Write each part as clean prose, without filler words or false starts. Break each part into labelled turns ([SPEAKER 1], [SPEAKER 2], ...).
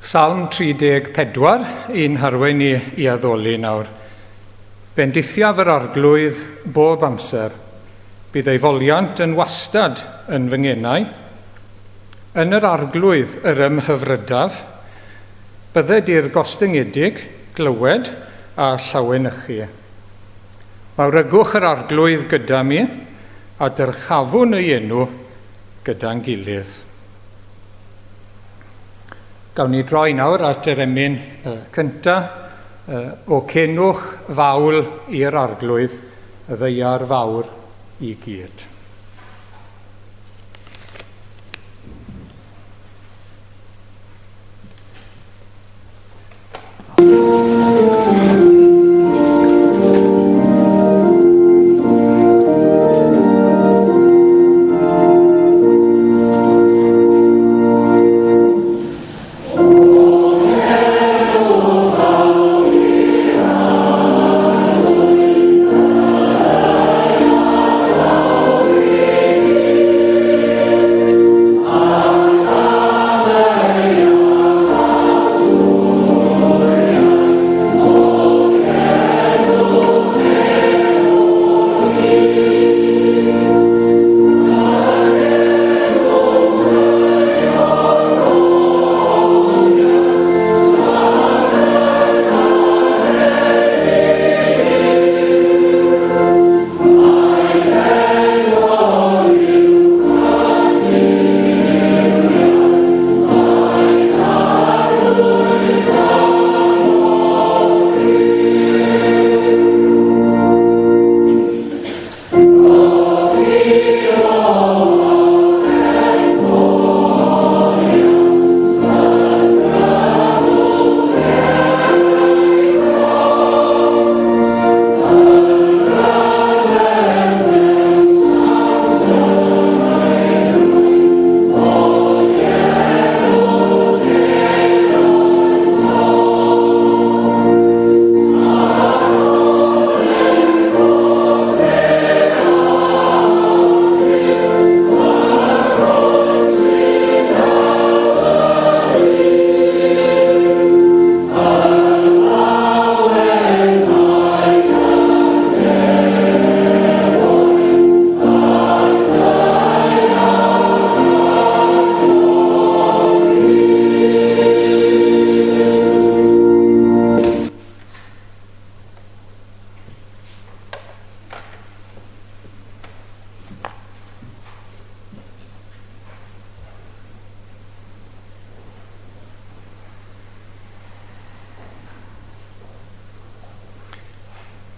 [SPEAKER 1] Salm 34 i'n harwain ni i addoli nawr. Bendithiaf yr arglwydd bob amser. Bydd ei foliant yn wastad yn fy ngenau. Yn yr arglwydd yr ymhyfrydaf. Bydded i'r gostyngedig glywed a llawenychu. Mawrygwch yr arglwydd gyda mi, a dyrchafwn ei enw gyda'n gilydd. Gawn ni droi nawr at yr emyn cynta, o cenwch fawl i'r arglwydd, y ddeiar fawr i gyd.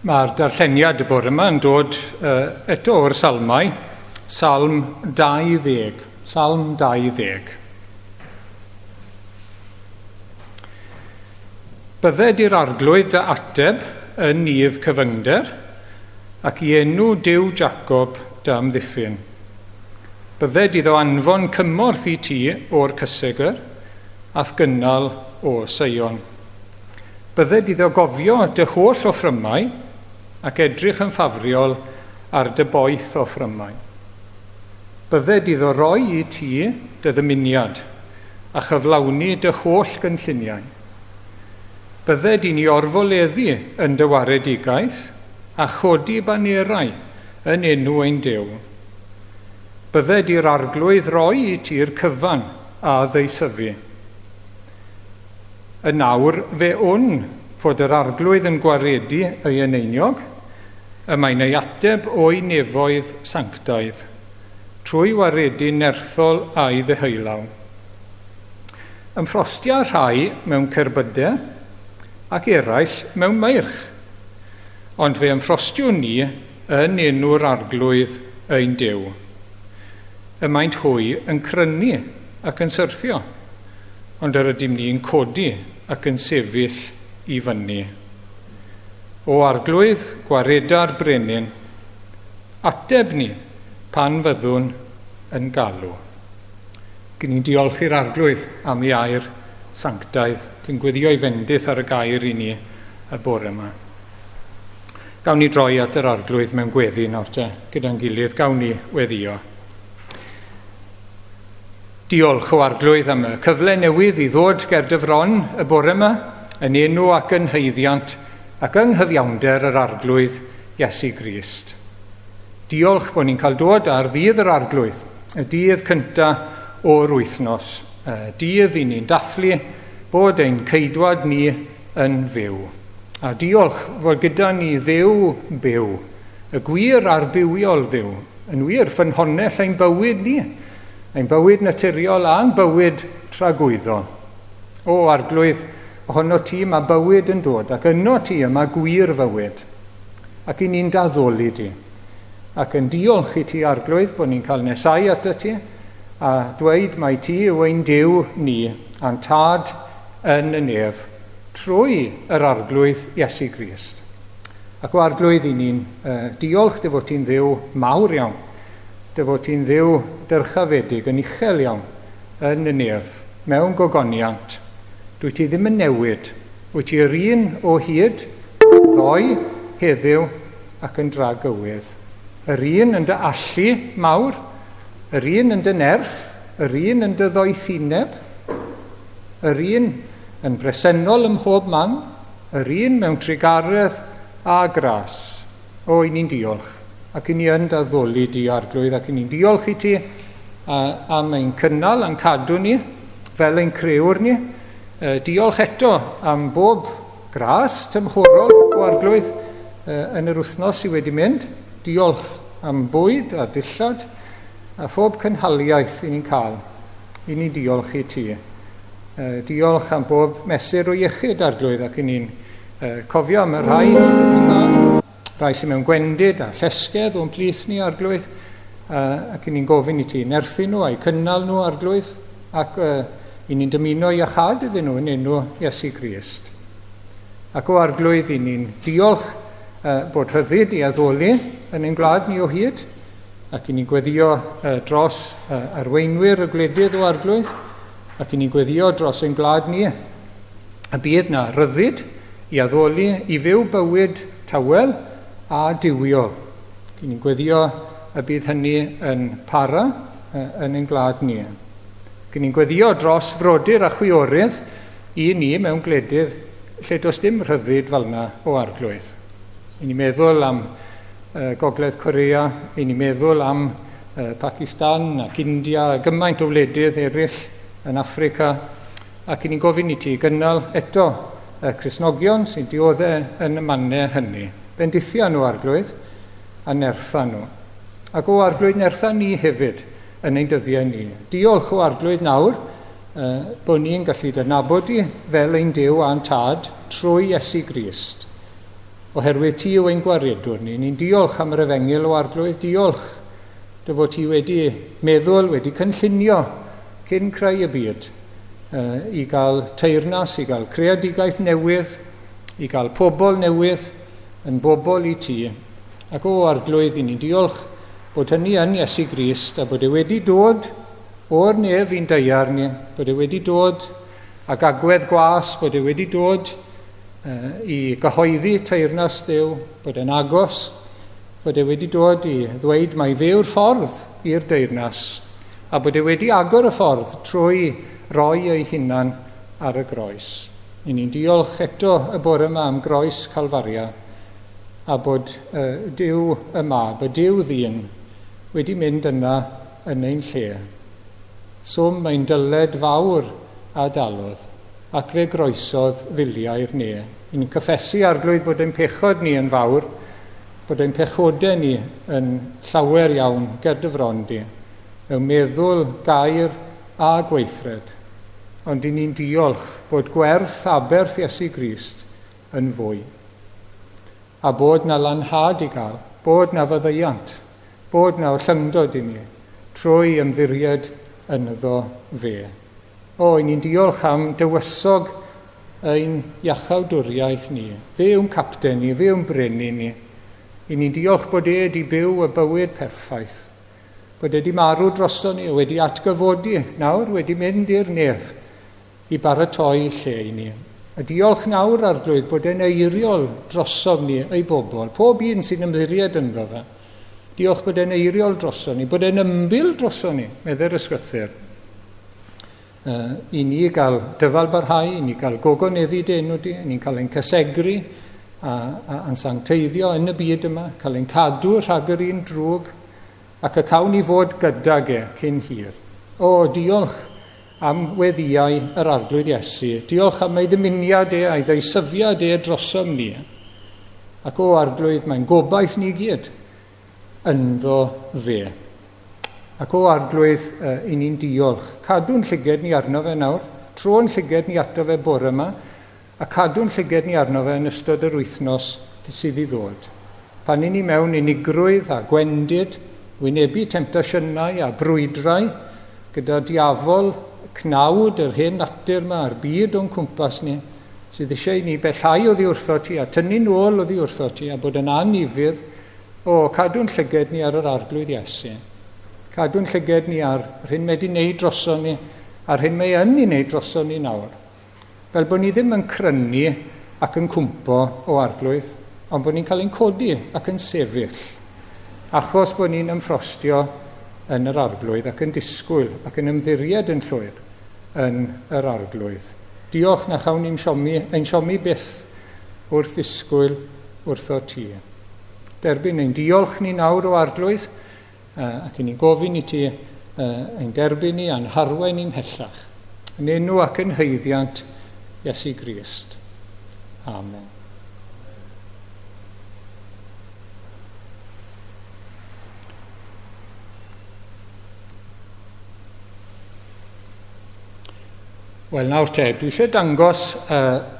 [SPEAKER 1] Mae'r darlleniad y bore yma yn dod uh, eto o'r salmau, Salm 20. Salm 20. Bydded i'r arglwydd dy ateb yn nydd cyfyngder, ac i enw Duw Jacob dy amddiffyn. Bydded iddo anfon cymorth i ti o'r cysegr, a'th gynnal o Seion. Bydded iddo gofio dy holl offrymau, ac edrych yn ffafriol ar dy boeth offrymau. Bydded iddo roi i ti dy ddymuniad, a chyflawni dy holl gynlluniau. Bydded i ni orfoleddu yn dy waredigaeth, a chodi banerau yn enw ein Duw. Bydded i'r Arglwydd roi i ti'r cyfan a ddeisyfu. Yn awr fe wn fod yr Arglwydd yn gwaredu ei eneiniog, y mae'n ei ateb o'i nefoedd sanctaidd, trwy waredu nerthol a'i ddeheulaw. Ymffrostia rhai mewn cerbydau, ac eraill mewn meirch. Ond fe ymffrostiwn ni yn enw'r Arglwydd ein Duw. Y maent hwy yn crynu ac yn syrthio, ond yr ydym ni'n codi ac yn sefyll i fyny. O Arglwydd, gwareda'r brenin, ateb ni pan fyddwn yn galw. Gyn ni'n diolch i'r Arglwydd am ei air sanctaidd, cyn gweddio ei fendith ar y gair i ni y bore yma. Gawn ni droi at yr Arglwydd mewn gweddi nawr te, gyda'n gilydd, gawn ni weddio. Diolch o Arglwydd am y cyfle newydd i ddod ger dy fron y bore yma, yn enw ac yn haeddiant ac yng nghyfiawnder yr Arglwydd Iesu Grist. Diolch bod ni'n cael dod ar ddydd yr Arglwydd, y dydd cyntaf o'r wythnos, y dydd i ni'n dathlu bod ein ceidwad ni yn fyw. A diolch fod gyda ni Dduw byw, y gwir a'r bywiol Dduw, yn wir ffynhonnell ein bywyd ni, ein bywyd naturiol a'n bywyd tragwyddol. O Arglwydd, ohono ti mae bywyd yn dod, ac yno ti y mae gwir fywyd. Ac i ni'n daddoli di. Ac yn diolch i ti, Arglwydd, bod ni'n cael nesau ato ti, a dweud mai ti yw ein Duw ni, a'n Tad yn y nef, trwy yr Arglwydd Iesu Grist. Ac o Arglwydd, i ni'n diolch dy fod ti'n Dduw mawr iawn, dy fod ti'n Dduw dyrchafedig yn uchel iawn yn y nef, mewn gogoniant. Dwyt ti ddim yn newid, wyt ti yr un o hyd, ddoe, heddiw ac yn dragywydd. Yr un yn dy allu mawr, yr un yn dy nerth, yr un yn dy ddoethineb, yr un yn bresennol ym mhob man, yr un mewn trugaredd a gras. O, i ni'n diolch, ac i ni yn d'addoli di, Arglwydd, ac i ni'n diolch i ti am ein cynnal a'n cadw ni, fel ein crëwr ni. Diolch eto am bob gras tymhorol o Arglwydd yn yr wythnos sydd wedi mynd. Diolch am bwyd a dillad a phob cynhaliaeth i ni'n cael. I ni diolch i ti. Diolch am bob mesur o iechyd, Arglwydd, ac i ni'n cofio am y rhai sydd ddim yn dda, rhai sydd mewn gwendid a llesgedd o'n plith ni, Arglwydd, ac i ni'n gofyn i ti nerthu nhw a'u cynnal nhw, Arglwydd, ac i ni'n dymuno iachâd iddyn nhw yn enw Iesu Grist. Ac o Arglwydd, i ni'n diolch bod rhyddid i addoli yn ein gwlad ni o hyd, ac i ni'n gweddio dros arweinwyr y gwledydd o Arglwydd, ac i ni'n gweddio dros ein gwlad ni, y bydd na ryddid i addoli i fyw bywyd tawel a duwiol. Ac i ni'n gweddio y bydd hynny yn para yn ein gwlad ni. Ac i ni'n gweddio dros frodyr a chwiorydd i ni mewn gwledydd lle does dim rhyddid fel yna o Arglwydd. I ni'n meddwl am Gogledd Corea, i ni'n meddwl am Pakistan ac India a gymaint o wledydd eraill yn Affrica, ac i ni'n gofyn i ti gynnal eto y Cristnogion sy'n dioddef yn y mannau hynny. Bendithia nhw, Arglwydd, a nertha nhw. Ac o Arglwydd, nertha ni hefyd yn ein dyddiau ni. Diolch o Arglwydd nawr bod ni'n gallu dy nabod di fel ein Duw a'n Tad trwy Iesu Grist. Oherwydd ti yw ein gwaredwr ni. Ni'n diolch am yr efengyl o Arglwydd, diolch dy fod ti wedi meddwl, wedi cynllunio cyn creu y byd i gael teyrnas, i gael creadigaeth newydd, i gael pobl newydd yn bobl i ti. Ac o Arglwydd, i ni'n diolch bod hynny yn Iesu Grist a bod e wedi dod o'r nef i'n daear ni, bod e wedi dod ag agwedd gwas, bod e wedi dod i gyhoeddi teyrnas Duw, bod e'n agos, bod e wedi dod i ddweud mai fe yw'r ffordd i'r deyrnas, a bod e wedi agor y ffordd trwy roi ei hunan ar y groes. I ni'n diolch eto y bore yma am groes Calfaria, a bod Duw y Mab, y Duw ddyn, wedi mynd yna yn ein lle. Swm ein dyled fawr a dalodd, ac fe groesodd filiau'r ne. I ni'n cyffesu, Arglwydd, bod ein pechod ni yn fawr, bod ein pechodau ni yn llawer iawn ger dy fron di, mewn meddwl, gair a gweithred. Ond i ni'n diolch bod gwerth aberth Iesu Grist yn fwy. A bod na lanhad i gael, bod na faddeuant, bod na ollyngdod i ni, trwy ymddiried ynddo fe. O, i ni'n diolch am dywysog ein iachawdwriaeth ni. Fe yw'n capten ni, fe yw'n brenin ni. I ni'n diolch bod e wedi byw y bywyd perffaith. Bod e wedi marw drosto ni, wedi atgyfodi, nawr wedi mynd i'r nef i baratoi lle i ni. A diolch nawr, Arglwydd, bod e'n eiriol drosom ni, ei bobl, pob un sy'n ymddiried ynddo fe. Diolch bod e'n eiriol drosom ni, bod e'n ymbil drosom ni, meddai'r ysgrythur. I ni gael dyfal barhau, i ni gael gogoneddu dy enw di, i ni'n cael ein cysegru a'n sancteiddio yn y byd yma, cael ein cadw rhag yr un drwg, ac y cawn ni fod gydag e cyn hir. O, diolch am weddïau yr Arglwydd Iesu. Diolch am ei ddymuniad e a'i ddeisyfiad e drosom ni. Ac o Arglwydd, mae'n gobaith ni gyd ynddo fe. Ac o Arglwydd, i ni'n diolch. Cadw'n llyged ni arno fe nawr, tro'n llyged ni ato fe bore yma, a cadw'n llyged ni arno fe yn ystod yr wythnos sydd i ddod. Pan i ni mewn unigrwydd a gwendid, wynebu temtasiynau a brwydrau, gyda diafol, cnawd, yr hen natur yma a'r byd o'n cwmpas ni, sydd eisiau i ni bellhau oddi wrtho ti a tynnu nôl oddi wrtho ti a bod yn anufudd, o, cadw'n llyged ni ar yr Arglwydd Iesu. Cadw'n llyged ni ar yr hyn mae wedi wneud droson ni, a'r hyn mae yn ei wneud droson ni nawr. Fel bod ni ddim yn crynu ac yn cwmpo o Arglwydd, ond bod ni'n cael ein codi ac yn sefyll. Achos bod ni'n ymffrostio yn yr Arglwydd ac yn disgwyl ac yn ymddiried yn llwyr yn yr Arglwydd. Diolch na chawn ni'n siomi, ein siomi byth wrth ddisgwyl wrtho ti. Derbyn ein diolch ni nawr o Arglwydd, ac i ni'n gofyn i ti ein derbyn ni a'n harwain ni'n mhellach. Yn enw ac yn haeddiant Iesu Grist. Amen. Wel, nawr te, dwi eisiau dangos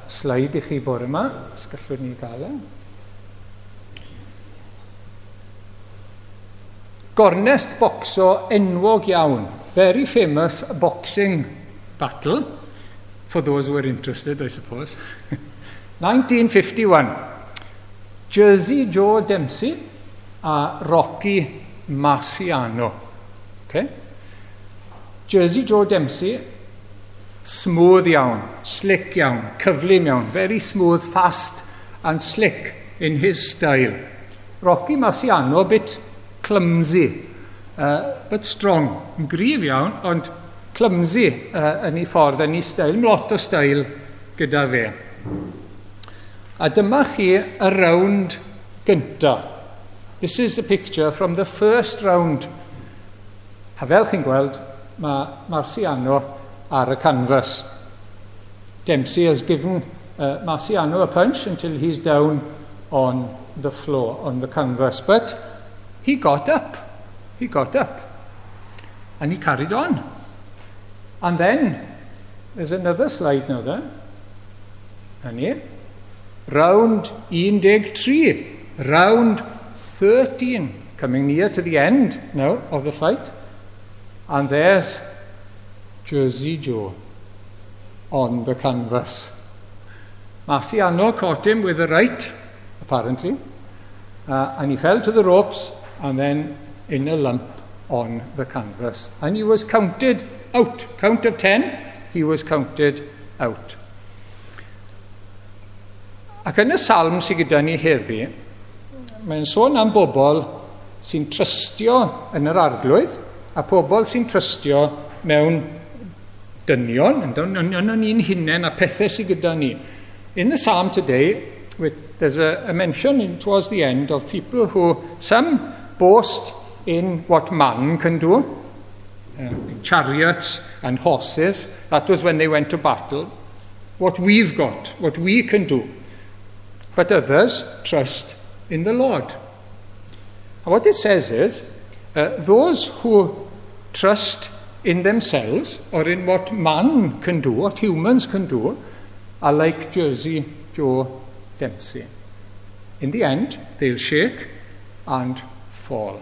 [SPEAKER 1] sleid i chi bore yma, os gallwn ni gael e. Gornest bocso enwog iawn. Very famous boxing battle, for those who are interested, I suppose. 1951. Jersey Joe Dempsey a Rocky Marciano. Okay? Jersey Joe Dempsey, smooth iawn, slick iawn, cyflym iawn, very smooth, fast and slick in his style. Rocky Marciano, a bit clumsy, but strong. Yn gryf iawn, ond clumsy yn ei ffordd, yn ei style. Lot o style gyda fe. A dyma chi y rownd gynta. This is a picture from the first round. A fel chi'n gweld, mae Marciano ar y canvas. Dempsey has given Marciano a punch until he's down on the floor, on the canvas. But he got up. He got up. And he carried on. And then, there's another slide now then. And here, round 13, round 13, coming near to the end now of the fight. And there's Jersey Joe on the canvas. Marciano caught him with the right, apparently, and he fell to the ropes and then in a lump on the canvas. And he was counted out. Count of 10, he was counted out. Ac yn y salm sydd gyda ni heddi, mae'n sôn am bobl sy'n trystio yn yr Arglwydd a pobl sy'n trystio mewn dynion, yn ni'n hunain a pethau sydd gyda ni. In the psalm today, there's a mention in, towards the end of people who, some boast in what man can do, chariots and horses. That was when they went to battle. What we've got, what we can do. But others trust in the Lord. And what it says is, those who trust in themselves or in what man can do, what humans can do, are like Jersey Joe Dempsey. In the end, they'll shake and fall.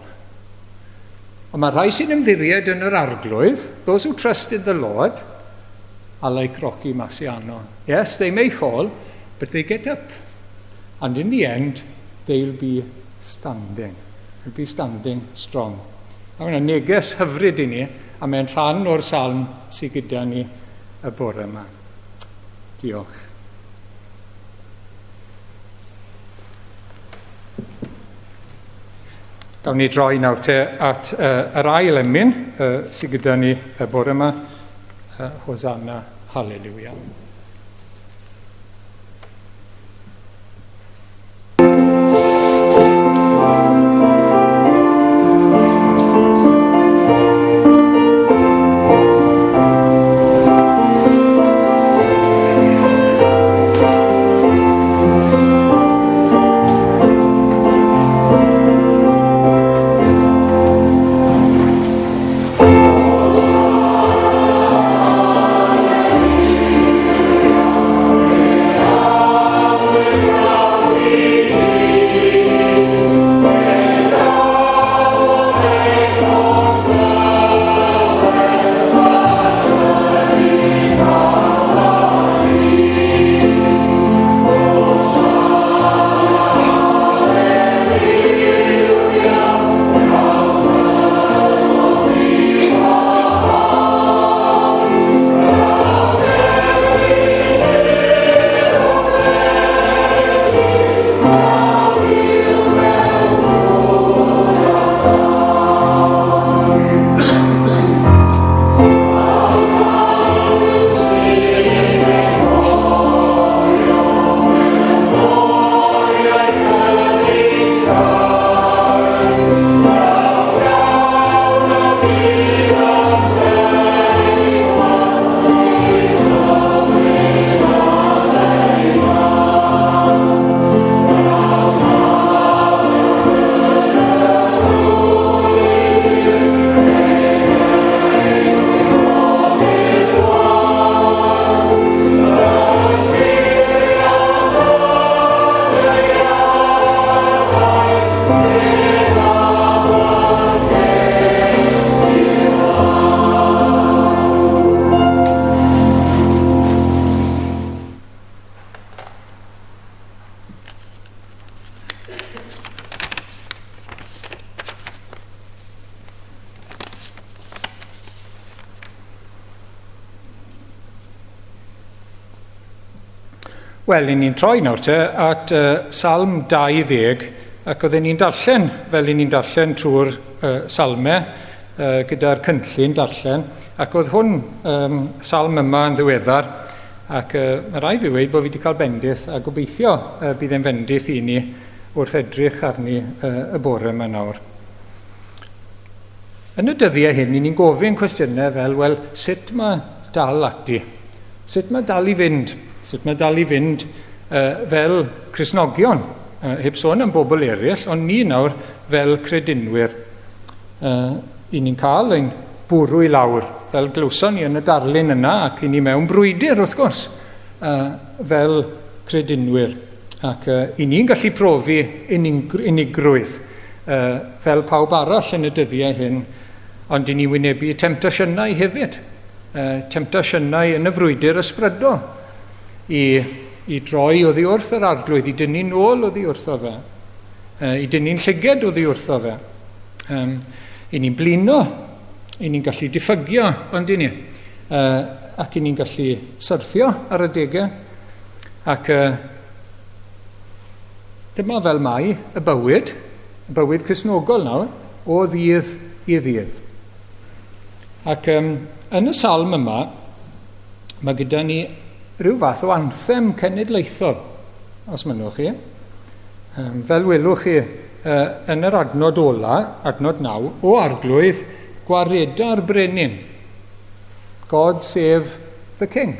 [SPEAKER 1] Ond mae rhai sy'n ymddiried yn yr Arglwydd, those who trust in the Lord, are like Rocky Marciano. Yes, they may fall, but they get up. And in the end, they'll be standing. They'll be standing strong. A mae'n neges hyfryd i ni, a mae'n rhan o'r salm sydd gyda ni y bore yma. Diolch. Gawn ni droi nawr te at yr ail emyn sydd gyda ni y bore yma, Hosanna, Hallelujah. Wel, ni'n troi nawr te at Salm 20, ac oedden ni'n darllen, fel ni'n darllen trwy'r salmau, gyda'r cynllun darllen, ac oedd hwn salm yma yn ddiweddar, ac mae rhaid fi weud bod fi wedi cael bendith, a gobeithio bydd e'n fendith i ni wrth edrych arni y bore yma nawr. Yn y dyddiau hyn, ni'n gofyn cwestiynau fel, wel, sut mae dal ati? Sut mae dal i fynd? Sut mae dal i fynd fel Cristnogion? Heb sôn am bobl eraill, ond ni nawr fel credinwyr. I ni'n cael ein bwrw i lawr, fel glywson ni yn y darlun yna, ac i ni mewn brwydr, wrth gwrs, fel credinwyr. Ac i ni'n gallu profi unigrwydd fel pawb arall yn y dyddiau hyn, ond i ni wynebu temtasiynau hefyd. Temtasiynau yn y frwydr ysbrydol i droi oddi wrth yr Arglwydd, i dynnu nôl oddi wrtho fe, i dynnu'n llyged oddi wrtho fe. I ni'n blino, i ni'n gallu diffygio, ond i ni, ac i ni'n gallu syrthio ar adegau, ac dyma fel mae y bywyd Cristnogol nawr, o ddydd i ddydd. Ac yn y salm yma, mae gyda ni rhyw fath o anthem cenedlaethol, os mynnwch chi. Fel welwch chi yn yr adnod ola, adnod 9, o Arglwydd, gwareda'r brenin. God save the king.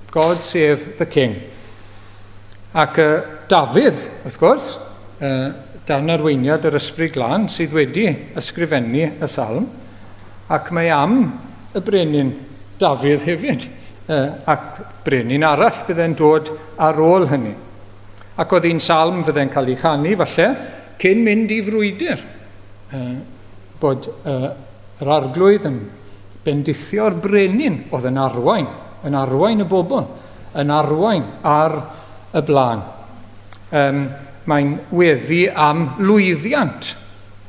[SPEAKER 1] God save the king. Ac Dafydd, wrth gwrs, dan arweiniad yr Ysbryd Glân, sydd wedi ysgrifennu y salm, ac mae am y brenin Dafydd hefyd, ac brenin arall bydde'n dod ar ôl hynny. Ac oedd hi'n salm fydde'n cael ei chanu, falle, cyn mynd i frwydr, bod yr Arglwydd yn bendithio'r brenin oedd yn arwain y bobl, yn arwain ar y blaen. Mae'n weddi am lwyddiant,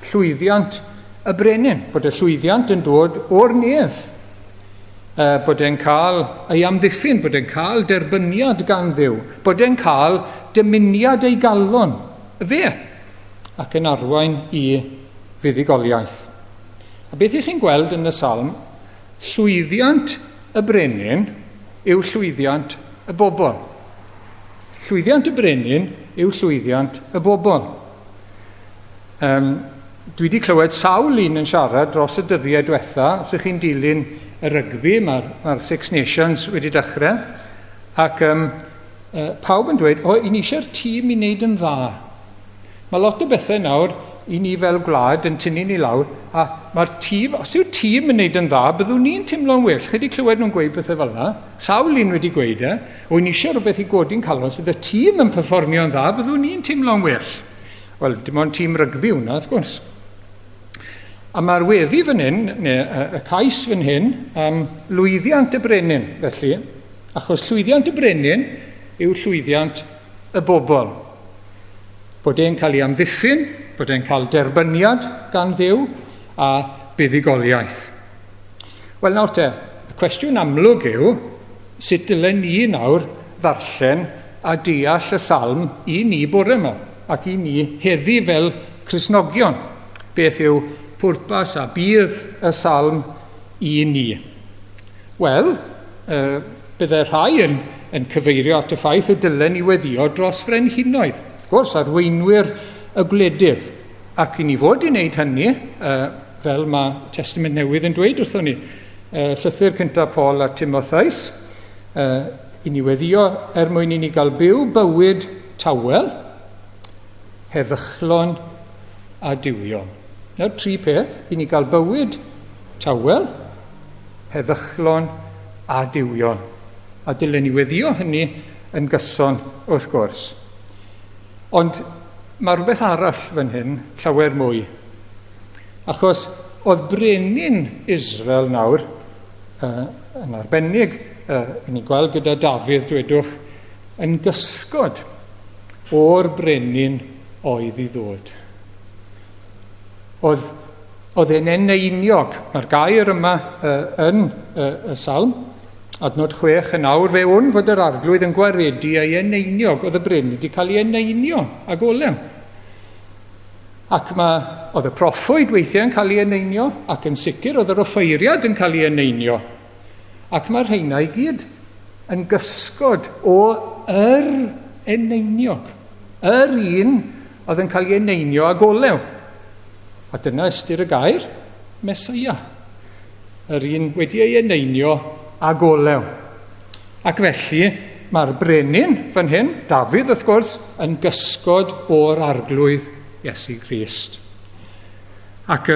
[SPEAKER 1] llwyddiant y brenin, bod y llwyddiant yn dod o'r nef, bod e'n cael ei amddiffyn, bod e'n cael derbyniad gan Dduw, bod e'n cael dymuniad ei galon, fe, ac yn arwain i fuddugoliaeth. A beth ych chi'n gweld yn y salm? Llwyddiant y brenin yw llwyddiant y bobl. Llwyddiant y brenin yw llwyddiant y bobl. Dwi wedi clywed sawl un yn siarad dros y dyddiau diwetha. Os ydych chi'n dilyn y rygbi, mae'r Six Nations wedi dechrau. Ac pawb yn dweud, o, i ni eisiau'r tîm i wneud yn dda. Mae lot o bethau nawr i ni fel gwlad yn tynnu ni lawr, a mae'r tîm, os yw'r tîm yn wneud yn dda, byddwn ni'n teimlo'n well. Chi wedi clywed nhw'n gweud pethau fel yna. Sawl un wedi gweud e. O, ni eisiau rhywbeth i godi'n calon, os fydd y tîm yn perfformio'n dda, byddwn ni'n teimlo'n well. Wel, dim ond tîm rygbi hwnna, wrth gwrs. A mae'r weddi fan hyn, neu y cais fan hyn, am lwyddiant y brenin, felly, achos llwyddiant y brenin yw llwyddiant y bobl. Bod e'n cael ei amddiffyn, bod e'n cael derbyniad gan Dduw a buddugoliaeth. Wel nawr te, y cwestiwn amlwg yw, sut dylen ni nawr ddarllen a deall y salm i ni bore yma, ac i ni heddi fel Cristnogion? Beth yw pwrpas a budd y salm i ni? Wel, byddai rhai yn cyfeirio at y ffaith y dylen ni weddio dros frenhinoedd, wrth gwrs, arweinwyr y gwledydd. Ac i ni fod i wneud hynny, fel mae Testament Newydd yn dweud wrthon ni, llythyr cyntaf Paul a Timotheus, i ni weddio er mwyn i ni gael byw bywyd tawel, heddychlon a duwiol. Nawr, tri peth, i ni gael bywyd tawel, heddychlon a duwiol. A dylen ni weddio hynny yn gyson, wrth gwrs. Ond mae rhywbeth arall fan hyn, llawer mwy. Achos oedd brenin Israel nawr, yn arbennig, i ni gweld gyda Dafydd, dwedwch, yn gysgod o'r brenin oedd i ddod. Oedd e'n eneiniog. Mae'r gair yma yn y salm, adnod 6 yn awr, fe wn fod yr arglwydd yn gwaredu ei eneiniog. Oedd y brenin wedi cael ei eneinio ag olew. Ac oedd y proffwyd weithiau yn cael ei eneinio, ac yn sicr oedd yr offeiriad yn cael ei eneinio. Ac mae'r rheina i gyd yn gysgod o yr eneiniog. Yr un oedd yn cael ei eneinio ag olew. A dyna ystyr y gair, Mesoea. Yr un wedi ei eneinio ag olew. Ac felly, mae'r brenin fan hyn, Dafydd wrth gwrs, yn gysgod o'r arglwydd Iesu Grist. Ac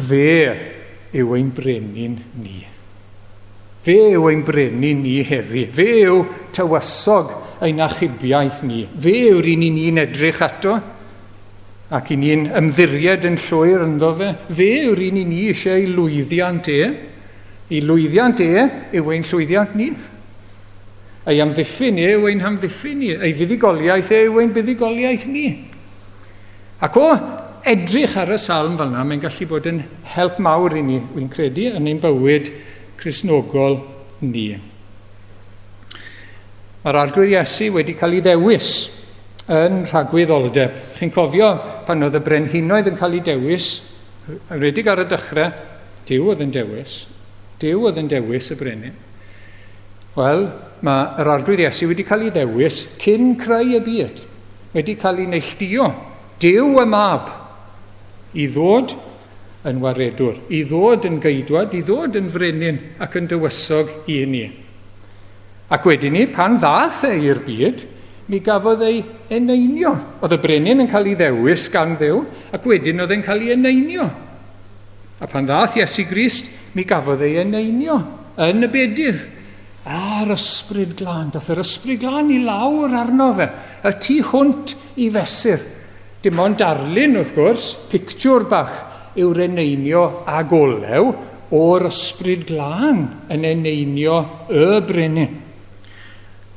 [SPEAKER 1] fe yw ein brenin ni. Fe yw ein brenin ni heddi. Fe yw tywysog ein achubiaeth ni. Fe yw'r un i ni'n edrych ato ac i ni'n ymddiried yn llwyr ynddo fe. Fe yw'r un i ni eisiau ei lwyddiant e. Ei lwyddiant e yw ein llwyddiant ni. Ei amddiffyn e yw ein hamddiffyn ni. Ei fuddugoliaeth e yw ein buddugoliaeth ni. Ac o edrych ar y salm fel yna, mae'n gallu bod yn help mawr i ni, wy'n credu, yn ein bywyd Cristnogol ni. Mae'r Arglwydd Iesu wedi cael ei ddewis yn rhagwyddoldeb. Chi'n cofio pan oedd y brenhinoedd yn cael ei dewis, enwedig ar y dechrau, Duw oedd yn dewis. Duw oedd yn dewis y brenin. Wel, mae yr Arglwydd Iesu wedi cael ei ddewis cyn creu y byd, wedi cael ei neilltuo, Duw y Mab, i ddod yn waredwr, i ddod yn geidwad, i ddod yn frenin ac yn dywysog i ni. Ac wedyn ni, pan ddath e i'r byd, mi gafodd ei eneinio. Oedd y brenin yn cael ei ddewis gan Dduw, ac wedyn oedd e'n cael ei eneinio. A pan ddath Iesu Grist, mi gafodd ei eneinio yn y bedydd. A'r ysbryd glân, dath yr ysbryd glân i lawr arno fe, y tu hwnt i fesur. Dim ond darlun, wrth gwrs, pictiwr bach yw'r eneinio ag olew o'r ysbryd glân yn eneinio y brenin.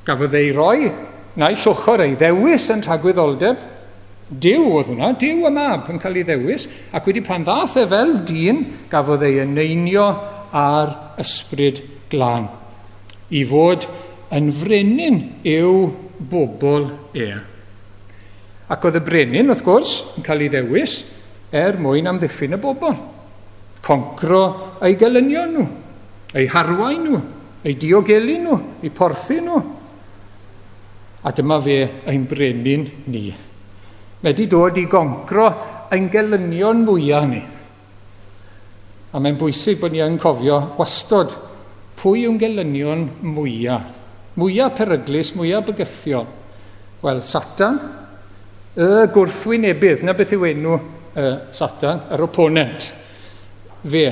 [SPEAKER 1] Gafodd ei roi naill ochr ei ddewis yn rhagwyddoldeb, Duw oedd hwnna, Duw y Mab yn cael ei ddewis, ac wedi pan ddath e fel dyn, gafodd ei eneinio ar ysbryd glân, i fod yn frenin i'w bobl e. Ac oedd y brenin, wrth gwrs, yn cael ei ddewis er mwyn amddiffyn y bobl. Concro eu gelynion nhw, eu harwain nhw. eu diogelu nhw, eu porthu nhw. A dyma fe ein brenin ni. Mae wedi dod i goncro ein gelynion mwyaf ni. A mae'n bwysig bod ni yn cofio wastod pwy yw'n gelynion mwyaf. Mwyaf peryglus, mwyaf bygythiol. Wel, Satan, y gwrthwynebydd, na beth yw enw Satan, yr opponent. Fe.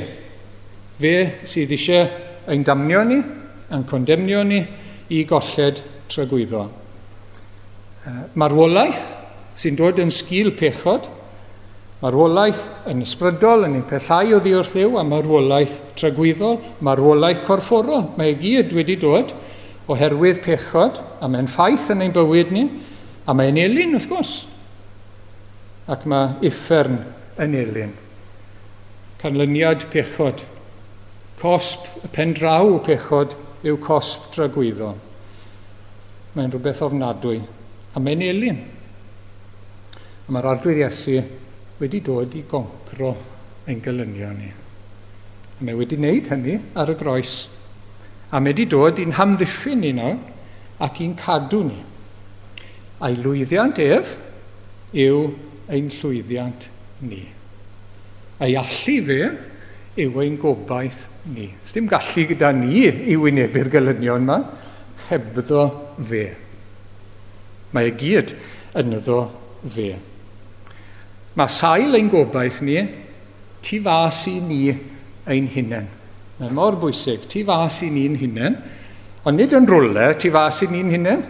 [SPEAKER 1] Fe sydd eisiau ein damnio ni, ein condemnio ni i golled tragwyddol. Marwolaeth sy'n dod yn sgil pechod, marwolaeth yn ysbrydol, yn ein pellhau oddi wrth Dduw, a marwolaeth tragwyddol, marwolaeth corfforol. Mae e gyd wedi dod oherwydd pechod, a mae'n ffaith yn ein bywyd ni, a mae'n elyn, wrth gwrs. Ac mae uffern yn elyn. Canlyniad pechod. Cosb y pen draw pechod yw cosb tragwyddol. Mae'n rhywbeth ofnadwy, a mae'n elyn. A mae'r Arglwydd Iesu wedi dod i goncro ein gelynion ni. A mae wedi wneud hynny ar y groes. A mae wedi dod i'n hamddiffyn ni nawr ac i'n cadw ni. A'i lwyddiant ef yw ein llwyddiant ni. A'i allu fe yw ein gobaith ni. Dim gallu gyda ni i wynebu'r gelynion yma, hebddo fe. Mae e gyd ynddo fe. Mae sail ein gobaith ni tu fas i ni ein hunain. Mae mor bwysig, tu fas i ni'n hunain, ond nid yn rwle tu fas i ni'n hunain,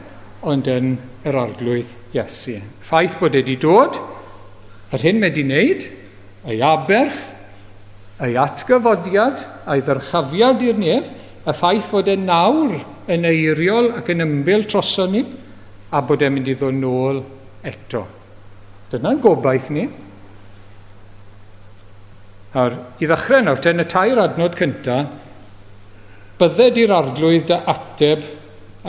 [SPEAKER 1] ond yn yr Arglwydd Iesu. Ffaith bod e wedi dod, yr hyn mae wedi wneud, ei aberth, ei atgyfodiad, a'i ddyrchafiad i'r nef, y ffaith fod e nawr yn eiriol ac yn ymbil droson ni, a bod e'n mynd i ddod nôl eto. Dyna'n gobaith ni. Nawr, i ddechrau nawr, te, yn y tair adnod cyntaf, bydded i'r Arglwydd dy ateb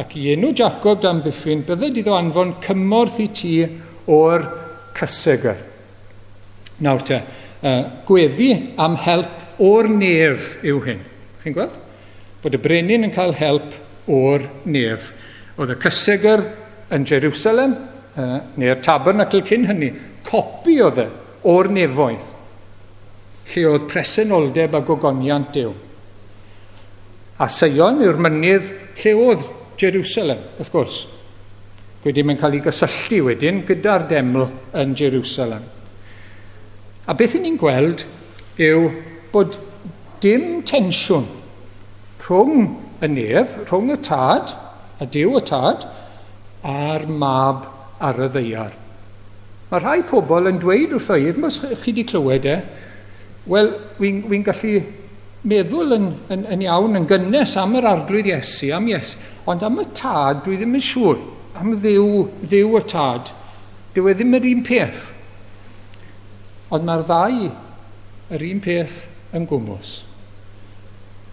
[SPEAKER 1] ac i enw Jacob dy amddiffyn, bydded iddo anfon cymorth i ti o'r cysegr. Nawr te, gweddi am help o'r nef yw hyn. Chi'n gweld? Bod y brenin yn cael help o'r nef. Oedd y cysegr yn Jerusalem, neu'r tabernacl cyn hynny, copi oedd e o'r nefoedd, lle oedd presenoldeb a gogoniant Duw. A Seion yw'r mynydd lle oedd Jerusalem, wrth gwrs. Wedyn mae'n cael ei gysylltu wedyn gyda'r deml yn Jerusalem. A beth ni'n gweld yw bod dim tensiwn rhwng y nef, rhwng y tad, a Duw y tad, a'r mab ar y ddaear. Mae rhai pobl yn dweud wrtho i, os chi wedi clywed e, wel, wy'n wi gallu meddwl yn, yn, yn iawn, yn gynnes am yr Arglwydd Iesu, am Iesu, ond am y tad, dwi ddim yn siŵr, am Dduw, Dduw y tad, dyw e ddim yr un peth. Ond mae'r ddau yr un peth yn gwmws.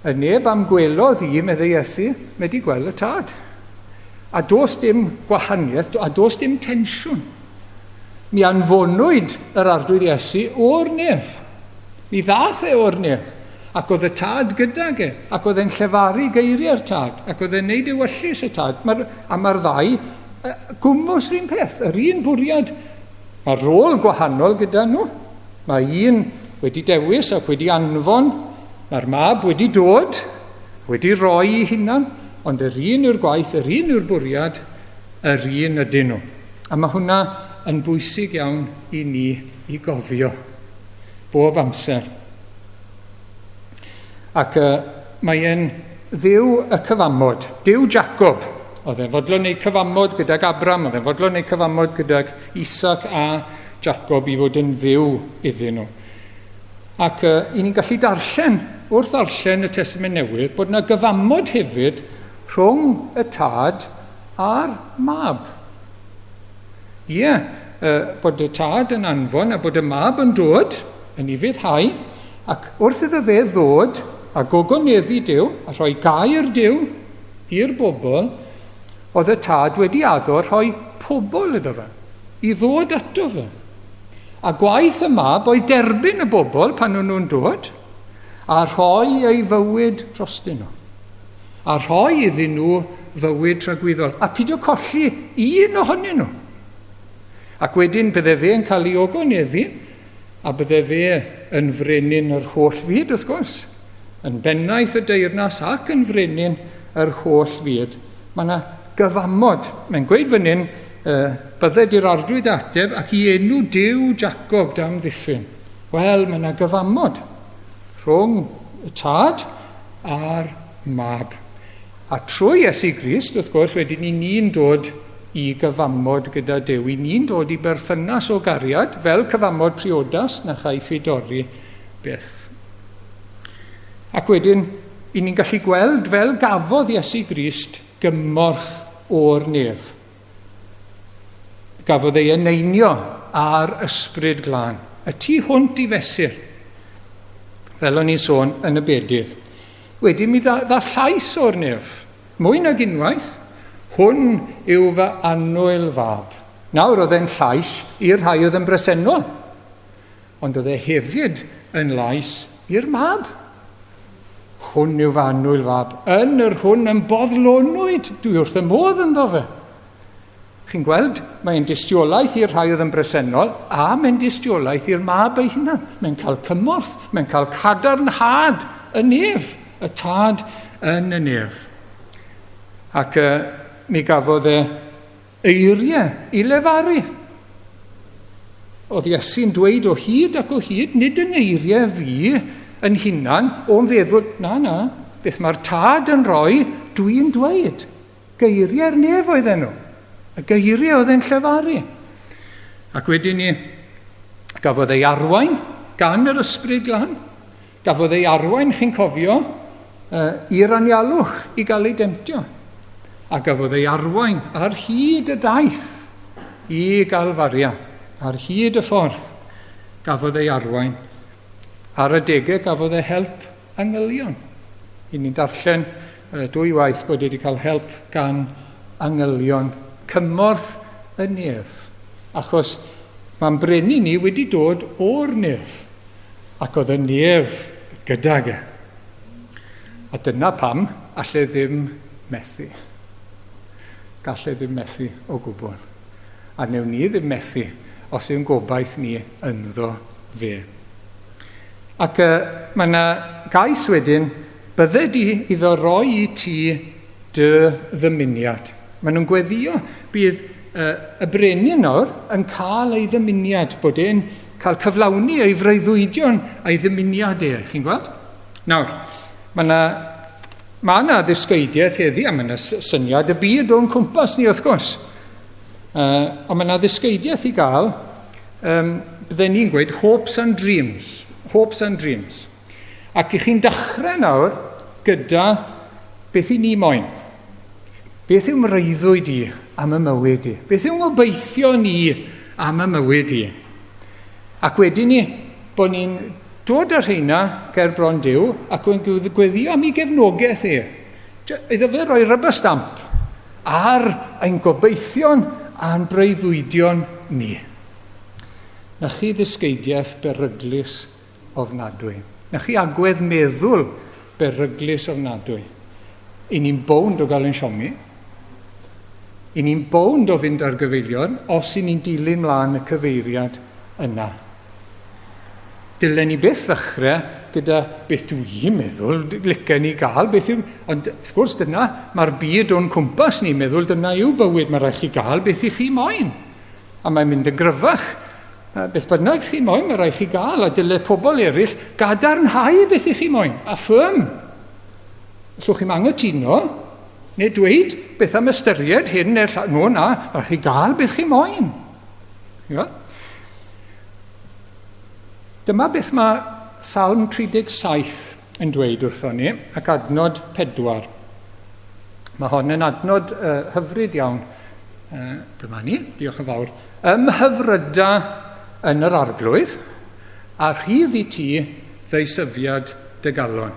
[SPEAKER 1] Y neb am gwelodd i, meddai Iesu, mae wedi gweld y tad. A does dim gwahaniaeth, a does dim tensiwn. Mi anfonwyd yr Arglwydd Iesu o'r nef. Mi ddath e o'r nef, ac oedd y tad gydag e, ac oedd e'n llefaru geiriau'r tad, ac oedd e'n neud ewyllys y tad. Mae'r, a mae'r ddau gwmws yr un peth, yr un bwriad. Mae rôl gwahanol gyda nhw. Mae un wedi dewis ac wedi anfon, mae'r mab wedi dod, wedi rhoi ei hunan, ond yr un yw'r gwaith, yr un yw'r bwriad, yr un ydyn nhw. A mae hwnna yn bwysig iawn i ni i gofio. Bob amser. Ac uh, mae e'n Dduw y cyfamod, Duw Jacob. Oedd e'n fodlon wneud cyfamod gydag Abram, oedd e'n fodlon wneud cyfamod gydag Isaac a Jacob i fod yn Dduw iddyn nhw. Ac uh, i ni'n gallu darllen, wrth ddarllen y Testament Newydd, bod yna gyfamod hefyd rhwng y tad a'r mab. Ie, bod y tad yn anfon a bod y mab yn dod yn ufuddhau, ac wrth iddo fe ddod a gogoneddu Duw a rhoi gair Duw i'r bobl, oedd y tad wedi addo rhoi pobl iddo fe, i ddod ato fe. A gwaith y mab oedd derbyn y bobl pan o'n nhw'n dod, a rhoi ei fywyd drostyn nhw. A rhoi iddyn nhw fywyd tragwyddol. A pidio colli un ohonyn nhw. Ac wedyn bydde fe yn cael ei ogoneddu, a bydde fe yn frenin yr holl fyd, wrth gwrs. Yn bennaeth y deyrnas ac yn frenin yr holl fyd. Mae yna gyfamod. Mae'n gweud fan hyn, bydded i'r arglwydd ateb ac i enw Duw Jacob dam ddiffyn. Wel, mae yna gyfamod rhwng y tad a'r mab. A trwy Iesu Grist, wrth gwrs, wedyn ni ni'n dod i gyfamod gyda Duw. I ni'n dod i berthynas o gariad, fel cyfamod priodas na chaiff ei dorri byth. Ac wedyn, i ni'n gallu gweld fel gafodd Iesu Grist gymorth o'r nef. Gafodd ei eneinio ar ysbryd glân, y tu hwnt i fesur, fel o'n i'n sôn yn y bedydd. Wedyn mi dda, dda llais o'r nef, mwy nag unwaith, hwn yw fy annwyl fab. Nawr oedd e'n llais i'r rhai oedd yn bresennol, ond oedd e hefyd yn lais i'r mab. Hwn yw fy annwyl fab, yn yr hwn yn boddlonwyd, dwi wrth y modd ynddo fe. Chi'n gweld, mae'n dystiolaeth i'r rhai oedd yn bresennol, a mae'n dystiolaeth i'r mab ei hunan. Mae'n cael cymorth, mae'n cael cadarnhad y nef, y tad yn y nef. Ac uh, mi gafodd e eiriau i lefaru. Oedd Iesu'n dweud o hyd ac o hyd, nid yng ngeiriau fi yn hunan, o'n feddwl, na, na, beth mae'r tad yn rhoi, dwi'n dweud. Geiriau'r nef oedden nhw. Y geiriau oedd e'n llefaru. Ac wedyn ni, gafodd ei arwain gan yr ysbryd glân. Gafodd ei arwain, chi'n cofio, i'r anialwch i gael ei demtio. A gafodd ei arwain ar hyd y daith i Galfaria, ar hyd y ffordd gafodd ei arwain. Ar adegau gafodd e help angylion. I ni'n darllen dwy waith bod wedi cael help gan angylion, cymorth y nef. Achos mae'n brenin ni wedi dod o'r nef, ac oedd y nef gydag e. A dyna pam alle ddim methu. Galle ddim methu o gwbl. A wnewn ni ddim methu os yw'n gobaith ni ynddo fe. Ac uh, mae yna gais wedyn, bydde di iddo roi i ti dy ddymuniad. Maen nhw'n gweddio bydd uh, y brenin nawr yn cael ei ddymuniad, bod e'n cael cyflawni ei freuddwydion a'i ddymuniad e, chi'n gweld? Nawr, mae yna mae yna ddysgeidiaeth heddi, a mae yna syniad y byd o'n cwmpas ni, wrth gwrs. Uh, ond mae yna ddysgeidiaeth i gael um, bydden ni'n gweud hopes and dreams. Hopes and dreams. Ac i chi'n dechrau nawr gyda beth i ni moyn. Beth yw mreuddwyd i am y mywyd i? Beth yw ngobeithio ni am y mywyd i? Ac wedyn ni, bod ni'n dod â rheina ger bron Duw ac yn gweddio am ei gefnogaeth e. Iddo fe roi rubber stamp ar ein gobeithion a'n breuddwydion ni. Na chi ddysgeidiaeth beryglus ofnadwy. Na chi agwedd meddwl beryglus ofnadwy. I ni'n bownd o gael ein siomi. I ni'n bownd o fynd ar gyfeilion os i ni'n dilyn mlaen y cyfeiriad yna. Dylen ni byth ddechrau gyda beth dw i'n meddwl licen i gael, beth yw... Ond wrth gwrs dyna, mae'r byd o'n cwmpas ni'n meddwl dyna yw bywyd, mae rhaid chi gael beth i chi moyn. A mae'n mynd yn gryfach. Beth bynnag chi moyn, mae rhaid chi gael, a dyle pobl eraill gadarnhau beth i chi moyn, a ffyrm. Allwch chi'm anghytuno, neu dweud beth am ystyried hyn neu'r llall. No, na, mae rhaid chi gael beth chi moyn. Ia? Dyma beth mae Salm 37 yn dweud wrthon ni, ac adnod 4. Mae hon yn adnod uh, hyfryd iawn. Uh, dyma ni, diolch yn fawr. Ymhyfryda yn yr arglwydd, a rhydd i ti ddeisyfiad dy galon.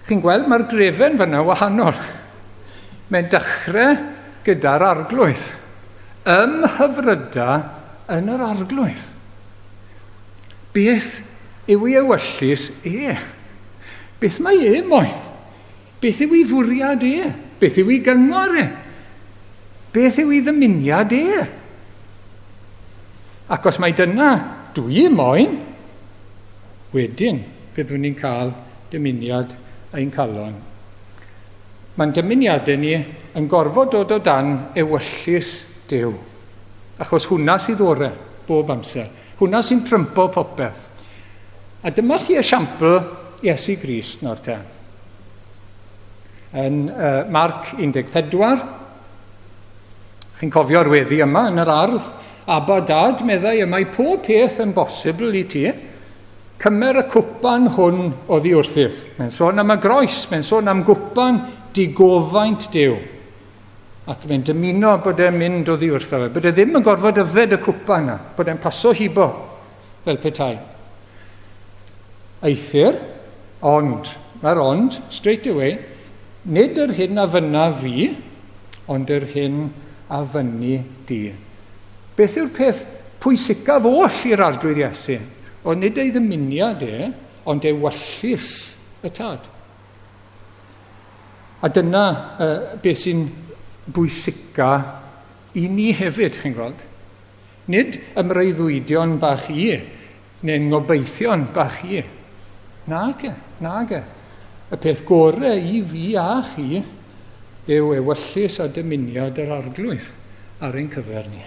[SPEAKER 1] Chi'n gweld mae'r drefen fyna wahanol. Mae'n dechrau gyda'r arglwydd. Ymhyfryda yn yr arglwydd. Beth yw ei ewyllys e? Beth mae e moyn? Beth yw ei fwriad e? Beth yw ei gyngor e? Beth yw ei ddymuniad e? Ac os mai dyna dwi moyn, wedyn fyddwn ni'n cael dymuniad ein calon. Mae'n dymuniadau ni yn gorfod dod o dan ewyllys Duw. Achos hwnna sydd ore, bob amser. Hwnna sy'n trympo popeth. A dyma chi esiampl Iesu Grist nawr te. Yn uh, Marc 14, chi'n cofio'r weddi yma yn yr ardd, Abba dad, meddai, y mae pob peth yn bosibl i ti. Cymer y cwpan hwn oddi wrthyf. Mae'n sôn am y groes, mae'n sôn am gwpan digofaint Duw. Ac mae'n dymuno bod e'n mynd oddi wrtho fe, bod e ddim yn gorfod yfed y cwpan yna, bod e'n paso hibo fel petai. Eithr, ond, mae'r ond, straight away, nid yr hyn a fynna fi, ond yr hyn a fynni di. Beth yw'r peth pwysicaf oll i'r Arglwydd Iesu? Ond nid ei ddymuniad e, ond ewyllys y Tad. A dyna uh, beth sy'n bwysica i ni hefyd, chi'n gweld. Nid ymreuddwydion bach i, neu'n ngobeithion bach i. Nage, nage. Y peth gore i fi a chi yw ewyllys a dymuniad yr Arglwydd ar ein cyfer ni.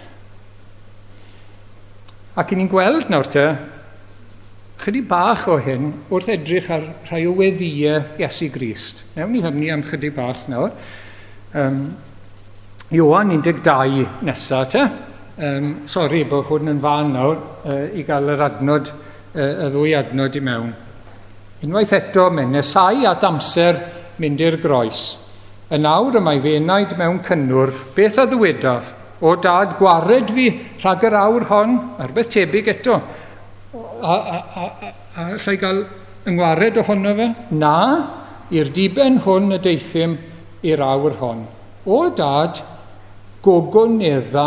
[SPEAKER 1] Ac i ni'n gweld nawr te, chydig bach o hyn wrth edrych ar rhai o weddïau Iesu Grist. Newn ni hynny am chydig bach nawr. Um, Ioan 12 nesa te. Um, sori bod hwn yn fan nawr uh, i gael yr adnod, uh, y ddwy adnod i mewn. Unwaith eto, mae'n nesau at amser mynd i'r groes. Yn awr y mae fy enaid mewn cynnwrf, beth a ddywedaf? O dad, gwared fi rhag yr awr hon, a rhywbeth tebyg eto. A, a, a, a, a allai gael yngwared ohono fe? Na, i'r diben hwn y deuthum i'r awr hon. O dad, gogonedda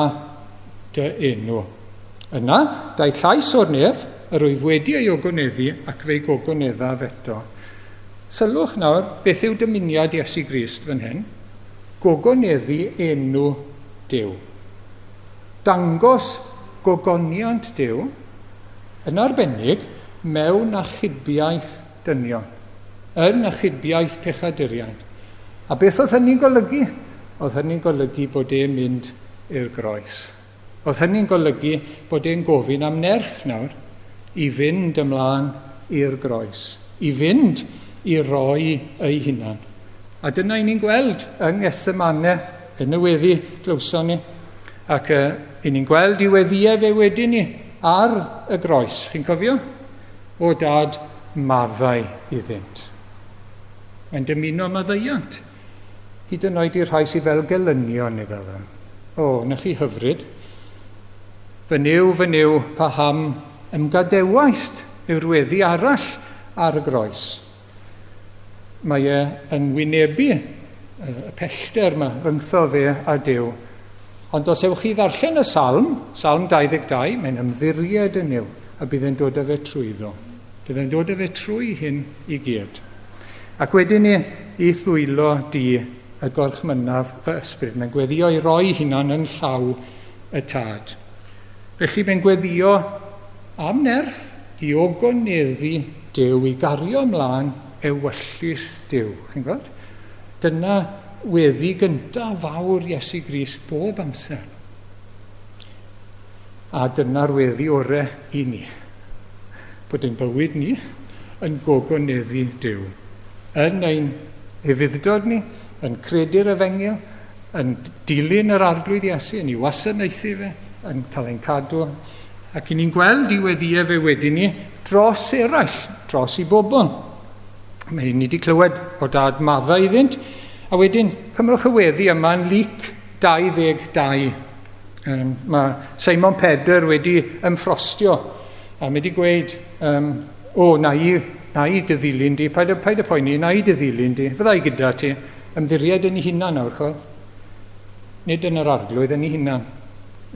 [SPEAKER 1] dy enw. Yna, daeth llais o'r nef, yr wyf wedi ei ogoneddu ac fe'i gogoneddaf eto. Sylwch nawr, beth yw dymuniad Iesu Grist fan hyn? Gogoneddu enw Duw. Dangos gogoniant Duw, yn arbennig mewn achubiaeth dynion, yn achubiaeth pechaduriaid. A beth oedd hynny'n golygu? Oedd hynny'n golygu bod e'n mynd i'r groes. Oedd hynny'n golygu bod e'n gofyn am nerth nawr i fynd ymlaen i'r groes, i fynd i roi ei hunan. A dyna i ni'n gweld yng Ngethsemane, yn y weddi glywson ni, ac uh, i ni'n gweld i weddïau fe wedyn ni ar y groes. Chi'n cofio? O dad, maddau iddynt. Mae'n dymuno maddeuant. Hyd yn oed i'r rhai sydd fel gelynion iddo fe. O, na chi hyfryd. Fy Nuw, fy Nuw, paham ymgadewaist yw'r weddi arall ar y groes. Mae e yn wynebu y pellter yma rhyngtho fe a Duw. Ond os ewch chi ddarllen y salm, Salm 22, mae'n ymddiried yn Nuw a bydd e'n dod â fe trwyddo. Bydd e'n dod â fe trwy hyn i gyd. Ac wedyn ni, i ddwylo di y gorchmynnaf fy ysbryd. Mae'n gweddio i roi hunan yn llaw y tad. Felly mae'n gweddio am nerth i ogoneddu Duw, i gario ymlaen ewyllys Duw. Chi'n gweld? Dyna weddi gyntaf fawr Iesu Grist bob amser. A dyna'r weddi ore i ni. Bod ein bywyd ni yn gogoneddu Duw. Yn ein ufudd-dod ni, yn credu'r efengyl, yn dilyn yr Arglwydd Iesu, yn ei wasanaethu fe, yn cael ein cadw. Ac i ni'n gweld i weddïau fe wedyn ni dros eraill, dros i bobl. Mae ni wedi clywed o dad maddau iddynt, a wedyn cymrwch y weddi yma yn Luc 22. Um, mae Simon Pedr wedi ymffrostio a mae wedi gweud, um, o, na i, na i dy ddilyn di, paid, paid y poeni, na i dy ddilyn di, fydda i gyda ti. Ymddiried yn ei hunan nawr, chol. Nid yn yr arglwydd, yn ei hunan.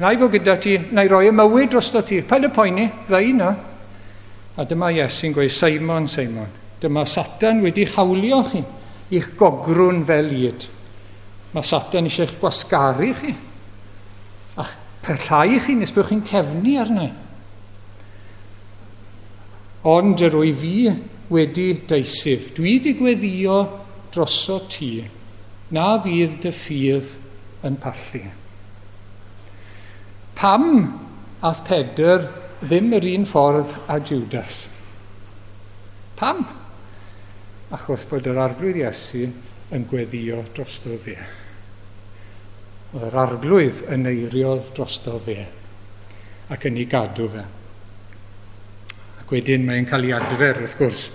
[SPEAKER 1] Na i fod gyda ti, na i roi y mywyd drosto ti, paid y poeni, fydda i na. A dyma Iesu'n gweud, Simon, Simon, dyma Satan wedi hawlio chi I'ch gogrwn fel ŷd. Mae Satan eisiau eich gwasgaru chi. A'ch pellhau chi nes bod chi'n cefnu arna. Ond yr wyf fi wedi deisyf. Dwi wedi gweddio droso ti, na fydd dy ffydd yn pallu. Pam ath Pedr ddim yr un ffordd â Judas? Pam? Achos bod yr Arglwydd Iesu yn gweddio drosto fe. Oedd yr Arglwydd yn eiriol drosto fe ac yn ei gadw fe. Ac wedyn mae'n cael ei adfer, wrth gwrs,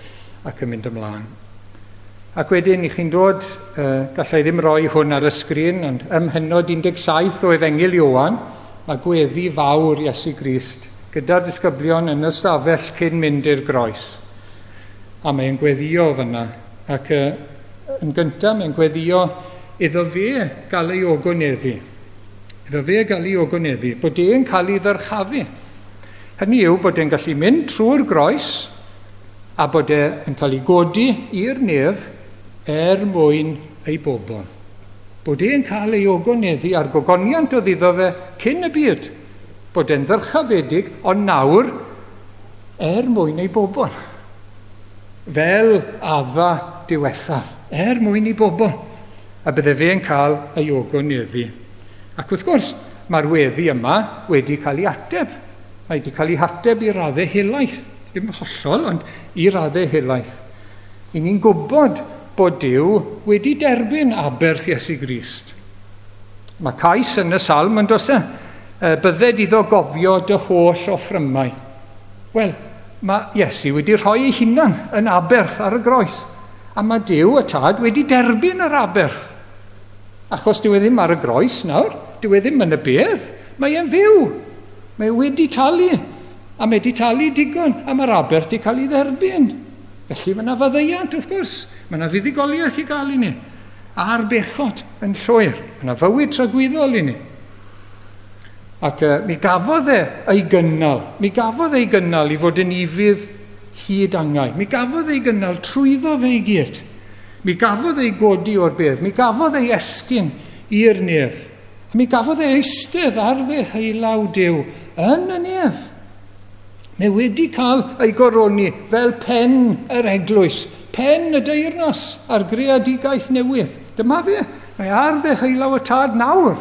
[SPEAKER 1] ac yn mynd ymlaen. Ac wedyn, i chi'n dod, uh, gallai ddim roi hwn ar y sgrin, ond ym mhennod 17 o Efengyl Ioan, mae gweddi fawr Iesu Grist gyda'r disgyblion yn y stafell cyn mynd i'r groes. A mae'n gweddio fyna. Ac uh, yn gyntaf, mae'n gweddio iddo fe gael ei ogoneddu. Iddo fe gael ei ogoneddu, bod e'n cael ei ddyrchafu. Hynny yw bod e'n gallu mynd trwy'r groes a bod e'n cael ei godi i'r nef er mwyn ei bobl. Bod e'n cael ei ogoneddu a'r gogoniant oedd iddo fe cyn y byd. Bod e'n ddyrchafedig, ond nawr er mwyn ei bobl. Fel Adda diwethaf, er mwyn ei bobl. A bydde fe'n cael ei ogoneddu. Ac wrth gwrs, mae'r weddi yma wedi cael ei ateb. Mae wedi cael ei hateb i raddau helaeth. Ddim hollol, ond i raddau helaeth. I ni'n gwybod bod Duw wedi derbyn aberth Iesu Grist. Mae cais yn y salm yn does e? Bydded iddo gofio dy holl offrymau. Wel, mae Iesu wedi rhoi ei hunan yn aberth ar y groes. A mae Duw y Tad wedi derbyn yr aberth. Achos dyw e ddim ar y groes nawr, dyw e ddim yn y bedd, mae e'n fyw. Mae e wedi talu, a mae wedi talu digon, a mae'r aberth wedi cael ei dderbyn. Felly mae yna faddeuant, wrth gwrs. Mae yna fuddugoliaeth i gael i ni. A'r bechod yn llwyr. Mae yna fywyd tragwyddol i ni. Ac uh, mi gafodd e ei gynnal. Mi gafodd ei gynnal i fod yn ufudd hyd angau. Mi gafodd ei gynnal trwyddo fe i gyd. Mi gafodd ei godi o'r bedd, mi gafodd ei esgyn i'r nef, a mi gafodd ei eistedd ar ddeheulaw Duw yn y nef. Mae wedi cael ei goroni fel pen yr eglwys, pen y deyrnas a'r greadigaeth newydd. Dyma fe, mae ar ddeheulaw y Tad nawr.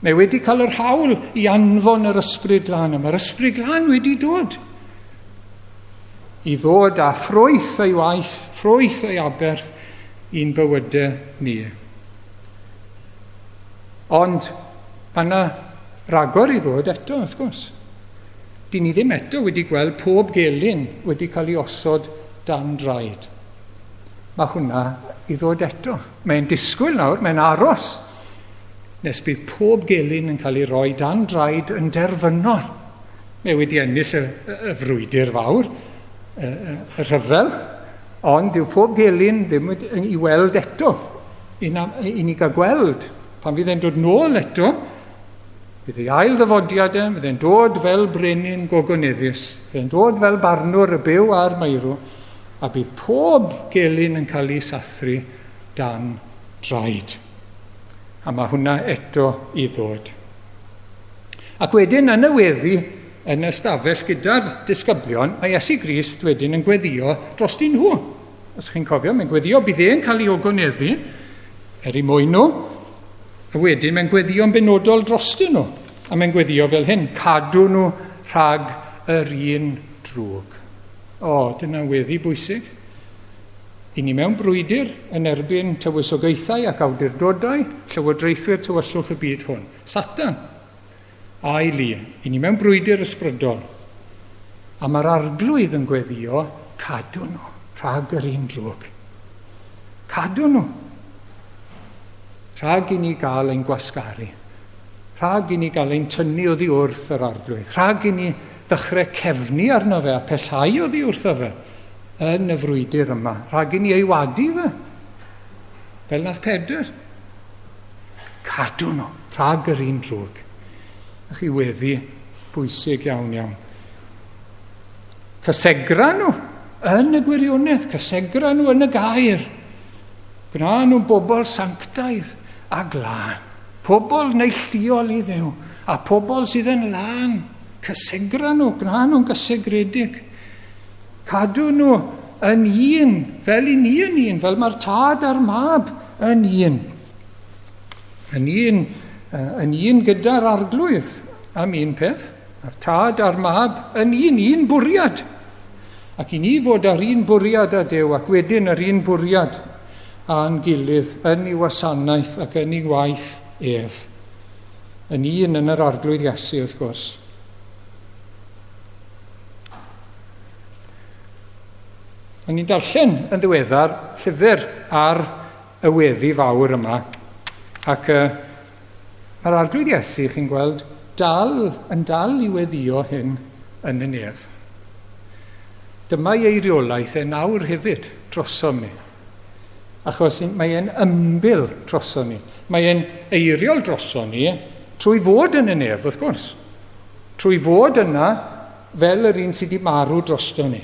[SPEAKER 1] Mae wedi cael yr hawl i anfon yr Ysbryd Glân, a mae'r Ysbryd Glân wedi dod. I ddod â ffrwyth ei waith, ffrwyth ei aberth i'n bywydau ni. Ond mae yna ragor i ddod eto, wrth gwrs. Dyn ni ddim eto wedi gweld pob gelyn wedi cael ei osod dan draed. Mae hwnna i ddod eto. Mae'n disgwyl nawr, mae'n aros nes bydd pob gelyn yn cael ei roi dan draed yn derfynol. Mae wedi ennill y, y frwydr fawr, y, y, y rhyfel, ond dyw pob gelyn ddim i weld eto, i, na, i ni gael gweld. Pan fydd e'n dod nôl eto, bydd ei ail ddyfodiad e, fydd e'n dod fel brenin gogoneddus, fydd e'n dod fel barnwr y byw a'r meirw, a bydd pob gelyn yn cael ei sathru dan draed. A mae hwnna eto i ddod. Ac wedyn yn y weddi, yn y stafell gyda'r disgyblion, mae Iesu Grist wedyn yn gweddio drostyn nhw. Os chi'n cofio, mae'n gweddio bydd e'n cael ei ogoneddu er ei mwyn nhw, a wedyn mae'n gweddio'n benodol drostyn nhw. A mae'n gweddio fel hyn, cadw nhw rhag yr un drwg. O, dyna weddi bwysig. I ni mewn brwydr yn erbyn tywysogaethau ac awdurdodau, llywodraethwyr tywyllwch y byd hwn. Satan a'i lu. I ni mewn brwydr ysbrydol. A mae'r arglwydd yn gweddio, cadw nhw rhag yr un drwg. Cadw nhw. Rhag i ni gael ein gwasgaru. Rhag i ni gael ein tynnu oddi wrth yr arglwydd. Rhag i ni ddechrau cefnu arno fe a pellhau oddi wrtho fe yn y frwydr yma. Rhag i ni ei wadu fe. Fel nath Pedr. Cadw nhw rhag yr un drwg. A chi weddi bwysig iawn iawn. Cysegra nhw yn y gwirionedd, cysegra nhw yn y gair. Gwna nhw'n bobl sanctaidd a glân. Pobl neilltuol i Dduw, a pobl sydd yn lân. Cysegra nhw, gwna nhw'n gysegredig. Cadw nhw yn un, fel i ni yn un, fel mae'r tad a'r mab yn un. Yn un, yn un gyda'r arglwydd am un peth, a'r tad a'r mab yn un, un bwriad. Ac i ni fod ar un bwriad â Duw ac wedyn yr un bwriad â'n gilydd yn ei wasanaeth ac yn ei waith ef. Yn un yn yr arglwydd Iesu, wrth gwrs. O'n i'n darllen yn ddiweddar llyfr ar y weddi fawr yma, ac uh, mae'r arglwydd Iesu, chi'n gweld, dal, yn dal i weddio hyn yn y nef. Dyma ei eiriolaeth e nawr hefyd drosom ni. Achos mae e'n ymbil drosom ni. Mae e'n eiriol drosom ni trwy fod yn y nef, wrth gwrs. Trwy fod yna fel yr un sydd wedi marw drosto ni.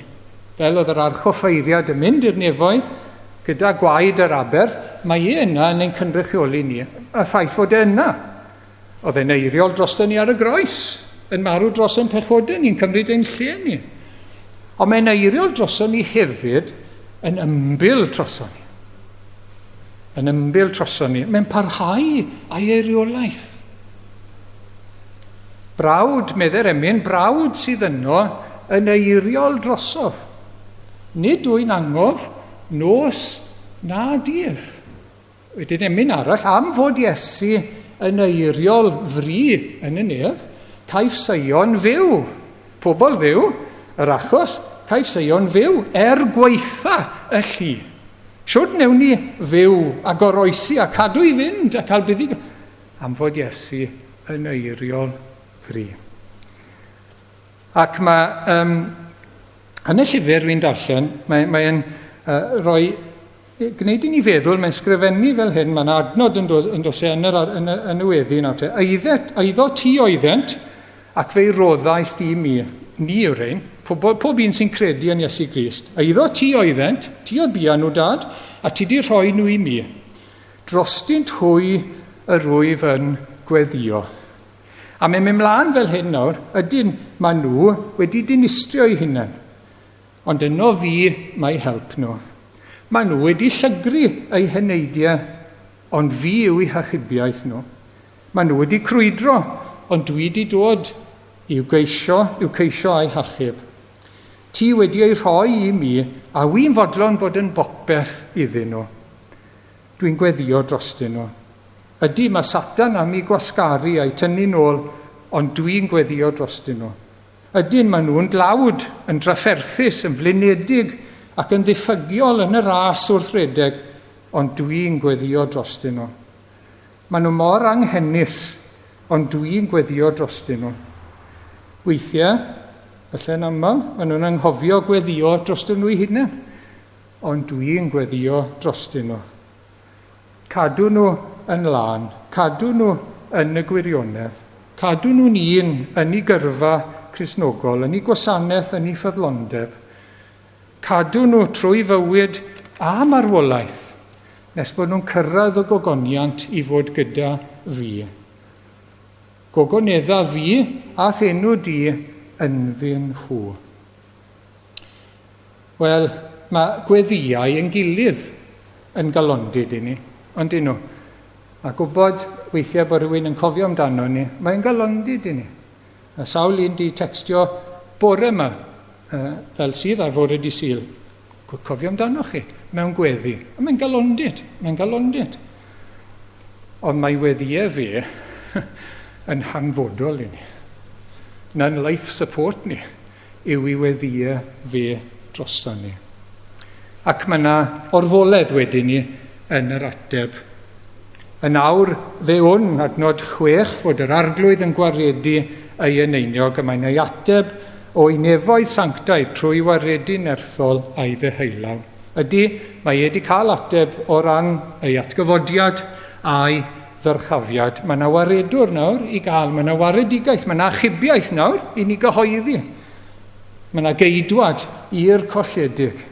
[SPEAKER 1] Fel oedd yr archoffeiriad yn mynd i'r nefoedd gyda gwaed yr aberth, mae e yna yn ein cynrychioli ni. Y ffaith fod e yna. Oedd e'n eiriol drosto ni ar y groes, yn marw dros ein pechodau ni'n cymryd ein lle ni. Ond mae'n eiriol drosto ni hefyd yn ymbil drosto ni. Yn ymbil drosto ni. Mae'n parhau a'i eiriolaeth. Brawd, medde'r emyn, brawd sydd yno yn eiriol drosof. Nid wy'n angof nos na dydd. Wedyn emyn arall, am fod Iesu yn eiriol fri yn y nef, caiff Seion fyw. Pobl fyw, yr achos, caiff Seion fyw er gwaetha y llu. Siwt wnewn ni fyw a goroesi a cadw i fynd a cael buddug... Am fod Iesu yn eiriol fri. Ac mae, um, yn y llyfr fi'n darllen, mae'n mae uh, rhoi, gwneud i ni feddwl, mae'n sgrifennu fel hyn, mae'n adnod yn dos, yn dos e yn, yr, yn, y, yn y weddi nawr te. Eiddet, eiddo ti oeddent, ac fe'i roddais di i mi. Ni yw'r rhain, pob, pob un sy'n credu yn Iesu Grist. Eiddo ti oeddent, ti oedd bia nhw dad, a ti di rhoi nhw i mi. Drostynt hwy yr wyf yn gweddïo. A mae'n mynd mlaen fel hyn nawr, ydyn, mae nhw wedi dinistrio eu hunain. Ond yno fi mae help nhw. Mae nhw wedi llygru eu heneidiau, ond fi yw eu hachubiaeth nhw. Mae nhw wedi crwydro, ond dwi wedi dod i'w geisio, i'w ceisio a'u hachub. Ti wedi eu rhoi i mi, a wy'n fodlon bod yn bopeth iddyn nhw. Dwi'n gweddïo drostyn nhw. Ydy, mae Satan am i gwasgaru a'i tynnu nôl, ond dwi'n gweddïo drostyn nhw. Ydyn, maen nhw'n dlawd, yn drafferthus, yn flinedig ac yn ddiffygiol yn y ras wrth redeg, ond dwi'n gweddïo drostyn nhw. Maen nhw mor anghenus, ond dwi'n gweddïo drostyn nhw. Weithiau, falle'n aml, maen nhw'n anghofio gweddïo drostyn nhw'u hunain. Ond dwi'n gweddïo drostyn nhw. Cadw nhw yn lân, cadw nhw yn y gwirionedd, cadw nhw'n un yn eu gyrfa Cristnogol, yn eu gwasanaeth, yn eu ffyddlondeb. Cadw nhw trwy fywyd a marwolaeth, nes bod nhw'n cyrraedd y gogoniant i fod gyda fi. Gogonedda fi a'th enw di ynddyn nhw. Wel, mae gweddïau yn gilydd yn galondid i ni, ond dyn nhw. Mae gwybod weithiau bod rhywun yn cofio amdano ni, mae'n galondid i ni. A sawl un di textio bore yma, fel sydd ar fore di Sul, cofio amdano chi, mewn gweddi. A mae'n galondid, mae'n galondid. Ond mae weddïau fe yn hanfodol i ni. Na'n life support ni. yw i weddïo fe droson ni. Ac mae yna orfoledd wedyn ni yn yr ateb. Yn awr fe wn, adnod 6, fod yr arglwydd yn gwaredu ei eneiniog, y mae'n ei ateb o'i nefoedd sanctaidd trwy waredu nerthol a'i ddeheulaw. Ydy, mae e wedi cael ateb o ran ei atgyfodiad a'i ddyrchafiad. Mae yna waredwr nawr i gael, mae yna waredigaeth, mae yna achubiaeth nawr i ni gyhoeddi. Mae yna geidwad i'r colledig.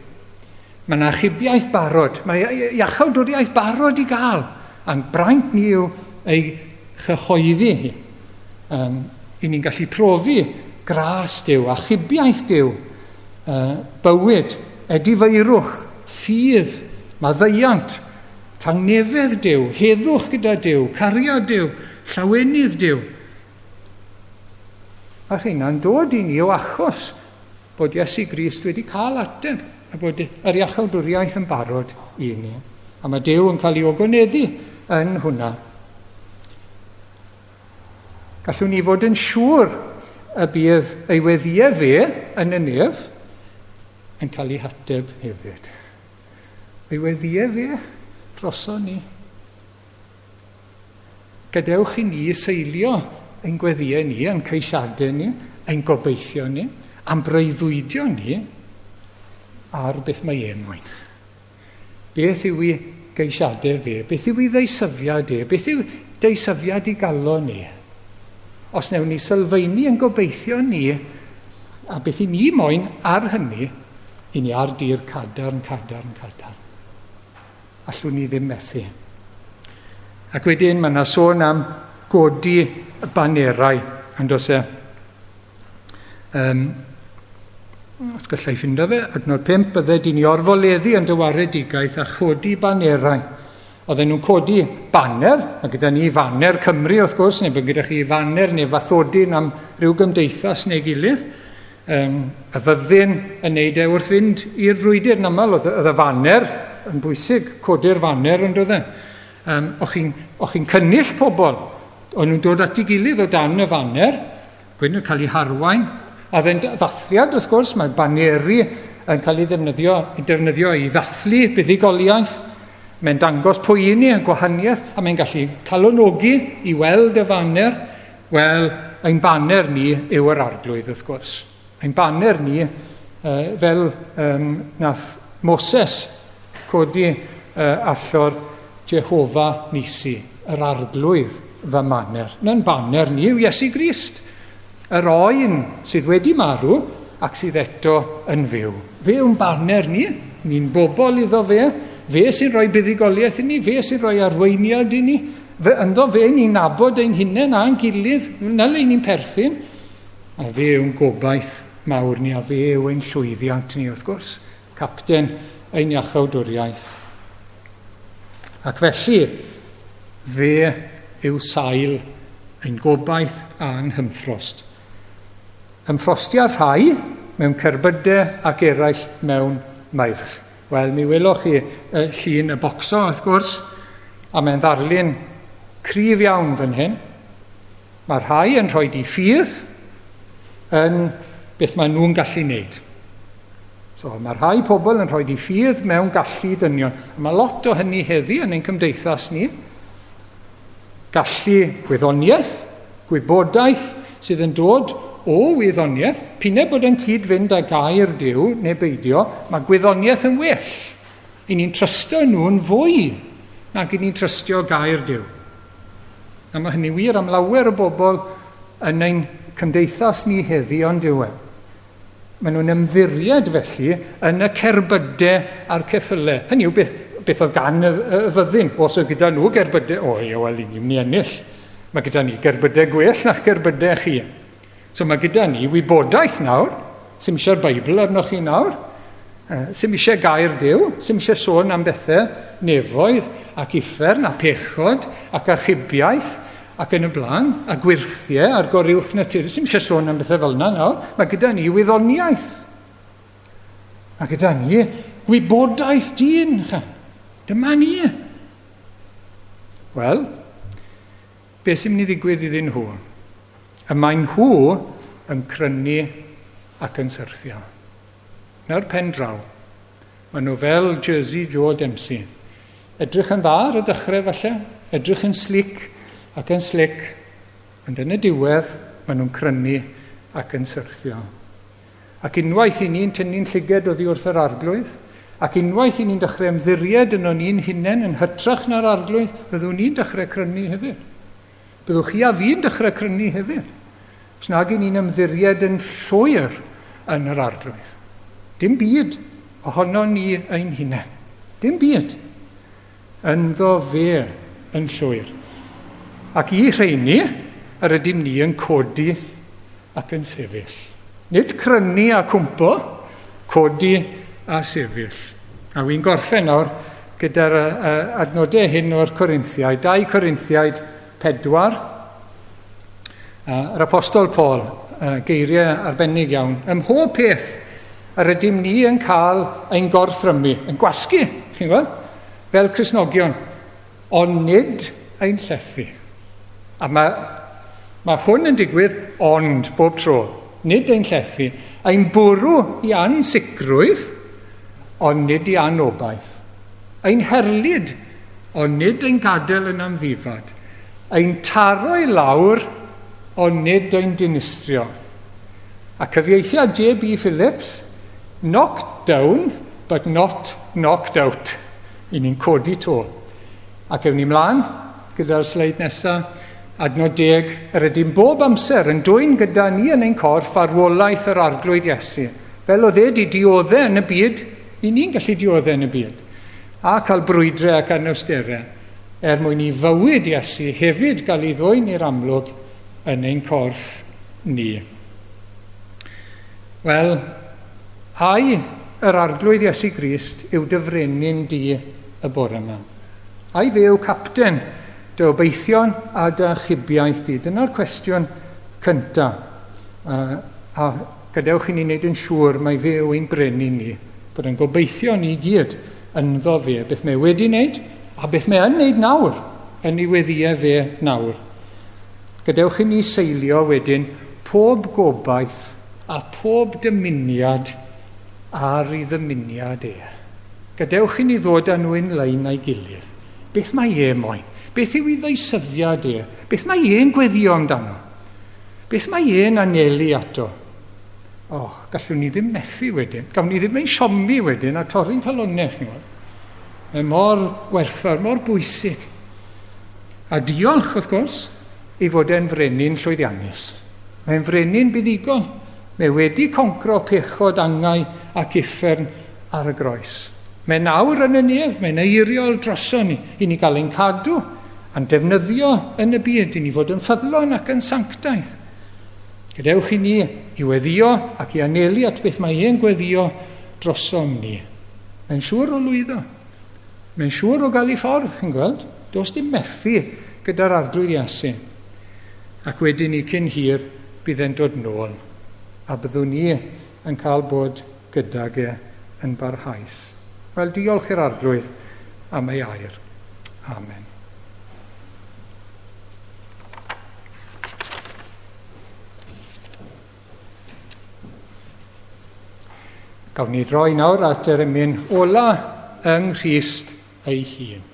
[SPEAKER 1] Mae yna achubiaeth barod, mae iachawdwriaeth barod i gael, a'n braint ni yw ei chyhoeddi hi. Um, I ni'n gallu profi gras Duw, achubiaeth Duw, uh, bywyd, edifeirwch, ffydd, maddeuant, tangnefedd Duw, heddwch gyda Duw, cariad Duw, llawenydd Duw. Mae rheina'n dod i ni o achos bod Iesu Grist wedi cael ateb a bod yr iachawdwriaeth yn barod i ni. A mae Duw yn cael ei ogoneddu yn hwnna. Gallwn ni fod yn siŵr y bydd ei weddïau fe yn y nef yn cael ei hateb hefyd. Ei weddïau fe droson ni. Gadewch i ni seilio ein gweddïau ni, ein ceisiadau ni, ein gobeithio ni, a'n breuddwydio ni ar beth mae e moyn. Beth yw ei geisiadau fe? Beth yw ei ddeisyfiad e? Beth yw deisyfiad i galon ni? Os newn ni sylfaenu yn gobeithio ni, a beth i ni moyn ar hynny, i ni ar dir cadarn, cadarn, cadarn. Allwn ni ddim methu. Ac wedyn mae yna sôn am godi banerau, yn does e? Um, os gallai ffindo fe, adnod 5, bydde di'n i orfoleddu yn dy waredigaeth a chodi banerau. Oedden nhw'n codi baner, mae gyda ni faner Cymru wrth gwrs, neu bod gyda chi faner neu fathodyn am ryw gymdeithas neu gilydd. Um, y fyddin yn neud e wrth fynd i'r frwydr. Yn aml, oedd, oedd y faner yn bwysig, codi'r faner yn dod e. Um, o'ch chi'n chi cynnull pobl, o'n nhw'n dod at ei gilydd o dan y faner, gwyn yn cael ei harwain. A dde'n ddathliad, wrth gwrs, mae baneri yn cael ei ddefnyddio, ei defnyddio i ddathlu buddugoliaeth. Mae'n dangos pwy i ni, y gwahaniaeth, a mae'n gallu calonogi i weld y faner. Wel, ein baner ni yw yr arglwydd, wrth gwrs. Ein baner ni, uh, fel um, nath Moses codi uh, allor Jehofa Nisi, yr arglwydd fy maner. Na'n baner ni yw Iesu Grist, yr oen sydd wedi marw ac sydd eto yn fyw. Fe yw'n baner ni, ni'n bobl iddo fe, fe sy'n rhoi buddugoliaeth i ni, fe sy'n rhoi arweiniad i ni, Fe, ynddo fe ni'n nabod ein hunain a'n gilydd, na le ni'n perthyn. A fe yw'n gobaith mawr ni, a fe yw ein llwyddiant ni, wrth gwrs. Capten ein iachawdwriaeth. Ac felly, fe yw sail ein gobaith a'n hymffrost. Ymffrostia rhai mewn cerbydau ac eraill mewn meirch. Wel, mi welwch chi y llun y bocso, wrth gwrs, a mae'n ddarlun cryf iawn fan hyn. Mae rhai yn rhoi di ffydd yn beth maen nhw'n gallu wneud. So, mae rhai pobl yn rhoi di ffydd mewn gallu dynion. A mae lot o hynny heddi yn ein cymdeithas ni. Gallu gwyddoniaeth, gwybodaeth sydd yn dod o wyddoniaeth, p'un ai bod e'n cyd-fynd â gair Duw neu beidio, mae gwyddoniaeth yn well. I ni'n trystio nhw'n fwy nag i ni'n trystio gair Duw. A mae hynny wir am lawer o bobl yn ein cymdeithas ni heddi ond yw e. Maen nhw'n ymddiried felly yn y cerbydau a'r ceffylau. Hynny yw, beth, beth oedd gan y, y fyddin? Os oedd gyda nhw gerbydau, o ie, wel, ni'n mynd i ennill. Mae gyda ni gerbydau gwell na'ch gerbydau chi. So mae gyda ni wybodaeth nawr, sy'm eisiau'r Beibl arnoch chi nawr, sy'm eisiau gair Duw, sy'm eisiau sôn am bethau nefoedd ac uffern a pechod ac archubiaeth ac yn y blaen, a gwyrthiau a'r goruwch natur. Sy'm eisiau sôn am bethau fel yna nawr. Mae gyda ni wyddoniaeth. Mae gyda ni gwybodaeth dyn. Dyma ni. Wel, beth sy'n mynd i ddigwydd iddyn nhw? Y mae nhw yn crynu ac yn syrthio. Nawr pen draw. Maen nhw fel Jersey Joe Dempsey. Edrych yn dda ar y dechrau falle, edrych yn slick ac yn slick, ond yn y diwedd maen nhw'n crynu ac yn syrthio. Ac unwaith i ni'n tynnu'n llyged oddi wrth yr arglwydd, ac unwaith i ni'n dechrau ymddiried yno ni'n hunain yn hytrach na'r arglwydd, fyddwn ni'n dechrau crynu hefyd. Byddwch chi a fi'n dechrau crynu hefyd. Os nag i ni'n ymddiried yn llwyr yn yr arglwydd. Dim byd ohono ni ein hunain. Dim byd. Ynddo fe yn llwyr. Ac i rheini, yr ydym ni yn codi ac yn sefyll. Nid crynu a cwmpo, codi a sefyll. A wy'n gorffen nawr gyda'r adnodau hyn o'r Corinthiaid, 2 Corinthiaid 4, yr Apostol Paul, geiriau arbennig iawn. Ym mhob peth yr ydym ni yn cael ein gorthrymu, yn gwasgu, chi'n gweld, fel Cristnogion, ond nid ein llethu. A mae, mae hwn yn digwydd ond bob tro, nid ein llethu, ein bwrw i ansicrwydd, ond nid i anobaith. Ein herlid, ond nid ein gadael yn amddifad. Ein taro i lawr, ond nid ein dinistrio. A cyfieithiad J.B. Phillips, knocked down, but not knocked out. I ni'n codi to. Ac ewn ni mlaen gyda'r sleid nesaf. Adnod deg, yr ydym bob amser yn dwyn gyda ni yn ein corff farwolaeth yr Arglwydd Iesu. Fel oedd e di dioddau yn y byd, i ni'n gallu dioddau yn y byd. A cael brwydrau ac anawsterau, er mwyn i fywyd Iesu hefyd gael ei ddwyn i'r amlwg yn ein corff ni. Wel, ai yr Arglwydd Iesu Grist yw dy frenin di y bore yma? Ai fe yw capten dy obeithion a dy achubiaeth di? Dyna'r cwestiwn cyntaf. A gadewch i ni wneud yn siŵr mai fe yw ein brenin ni, bod yn gobeithio ni gyd ynddo fe, beth mae wedi wneud a beth mae yn wneud nawr, yn ei weddïau fe nawr. Gadewch i ni seilio wedyn pob gobaith a phob dymuniad ar ei ddymuniad e. Gadewch i ni ddod â nhw in lein a'i gilydd. Beth mae e moyn? Beth yw ei ddeisyfiad e? Beth mae e'n gweddio amdano? Beth mae e'n anelu ato? O, oh, gallwn ni ddim methu wedyn. Gawn ni ddim ein siomi wedyn a torri'n calonnau, chi'n gwybod. Mae mor werthfawr, mor bwysig. A diolch, wrth gwrs, ei fod e'n frenin llwyddiannus. Mae'n frenin buddugol. Mae wedi concro pechod angau ac uffern ar y groes. Mae nawr yn y nef, mae'n eiriol droson ni, i ni gael ein cadw a'n defnyddio yn y byd, i ni fod yn ffyddlon ac yn sanctaidd. Gadewch i ni i weddio ac i anelu at beth mae e'n gweddio drosom ni. Mae'n siŵr o lwyddo. Mae'n siŵr o gael ei ffordd, chi'n gweld. Does dim methu gyda'r Arglwydd Iesu. Ac wedyn ni cyn hir bydd e'n dod nôl. A byddwn ni yn cael bod gydag e yn barhaus. Wel, diolch i'r Arglwydd am ei air. Amen. Gawn ni droi nawr at yr emyn ola yng Nghrist ei hun.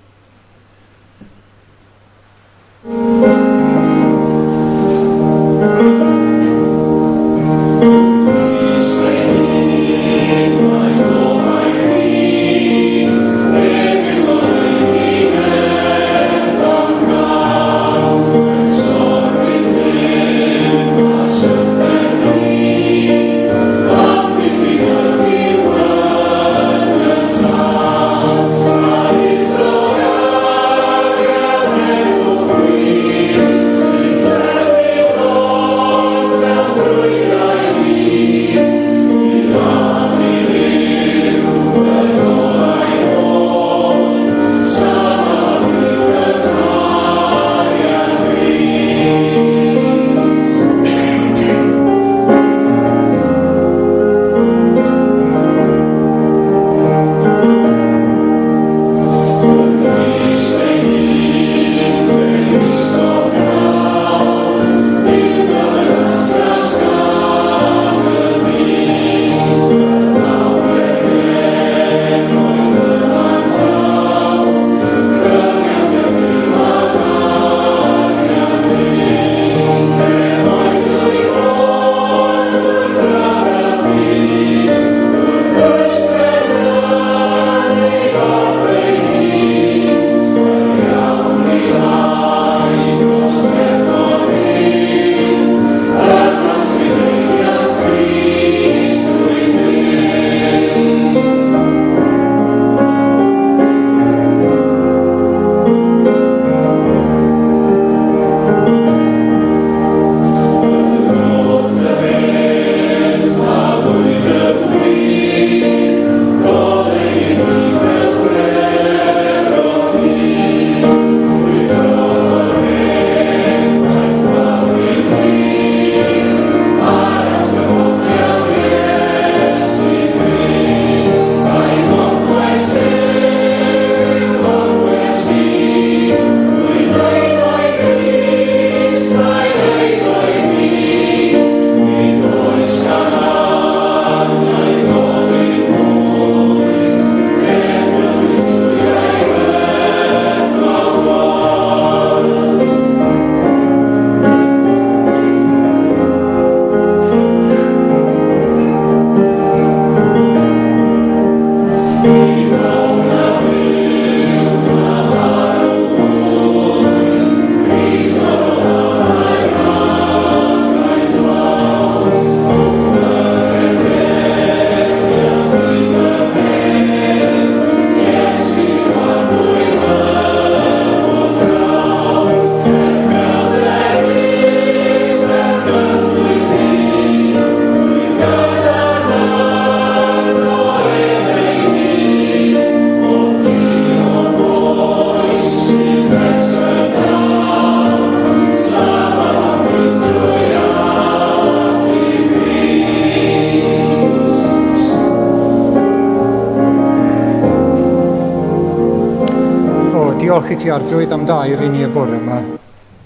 [SPEAKER 1] Diolch i ti Arglwydd am dair i ni y bore yma.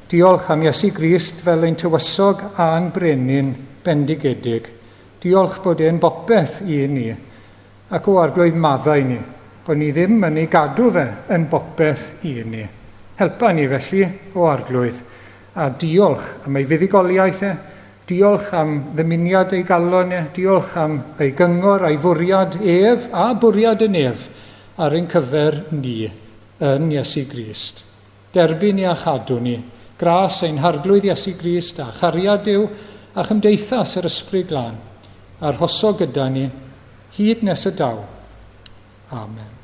[SPEAKER 1] Diolch am Iesu Grist fel ein tywysog a'n brenin bendigedig. Diolch bod e'n bopeth i ni. Ac o Arglwydd maddau ni, bod ni ddim yn ei gadw fe yn bopeth i ni. Helpa ni felly, o Arglwydd, a diolch am ei fuddugoliaeth e, diolch am ddymuniad ei galon e, diolch am ei gyngor a'i fwriad ef a bwriad y nef ar ein cyfer ni yn Iesu Grist. Derbyn ni a chadw ni, gras ein harglwydd Iesu Grist a chariad Duw a chymdeithas yr Ysbryd Glân, arhoso gyda ni hyd nes y daw. Amen.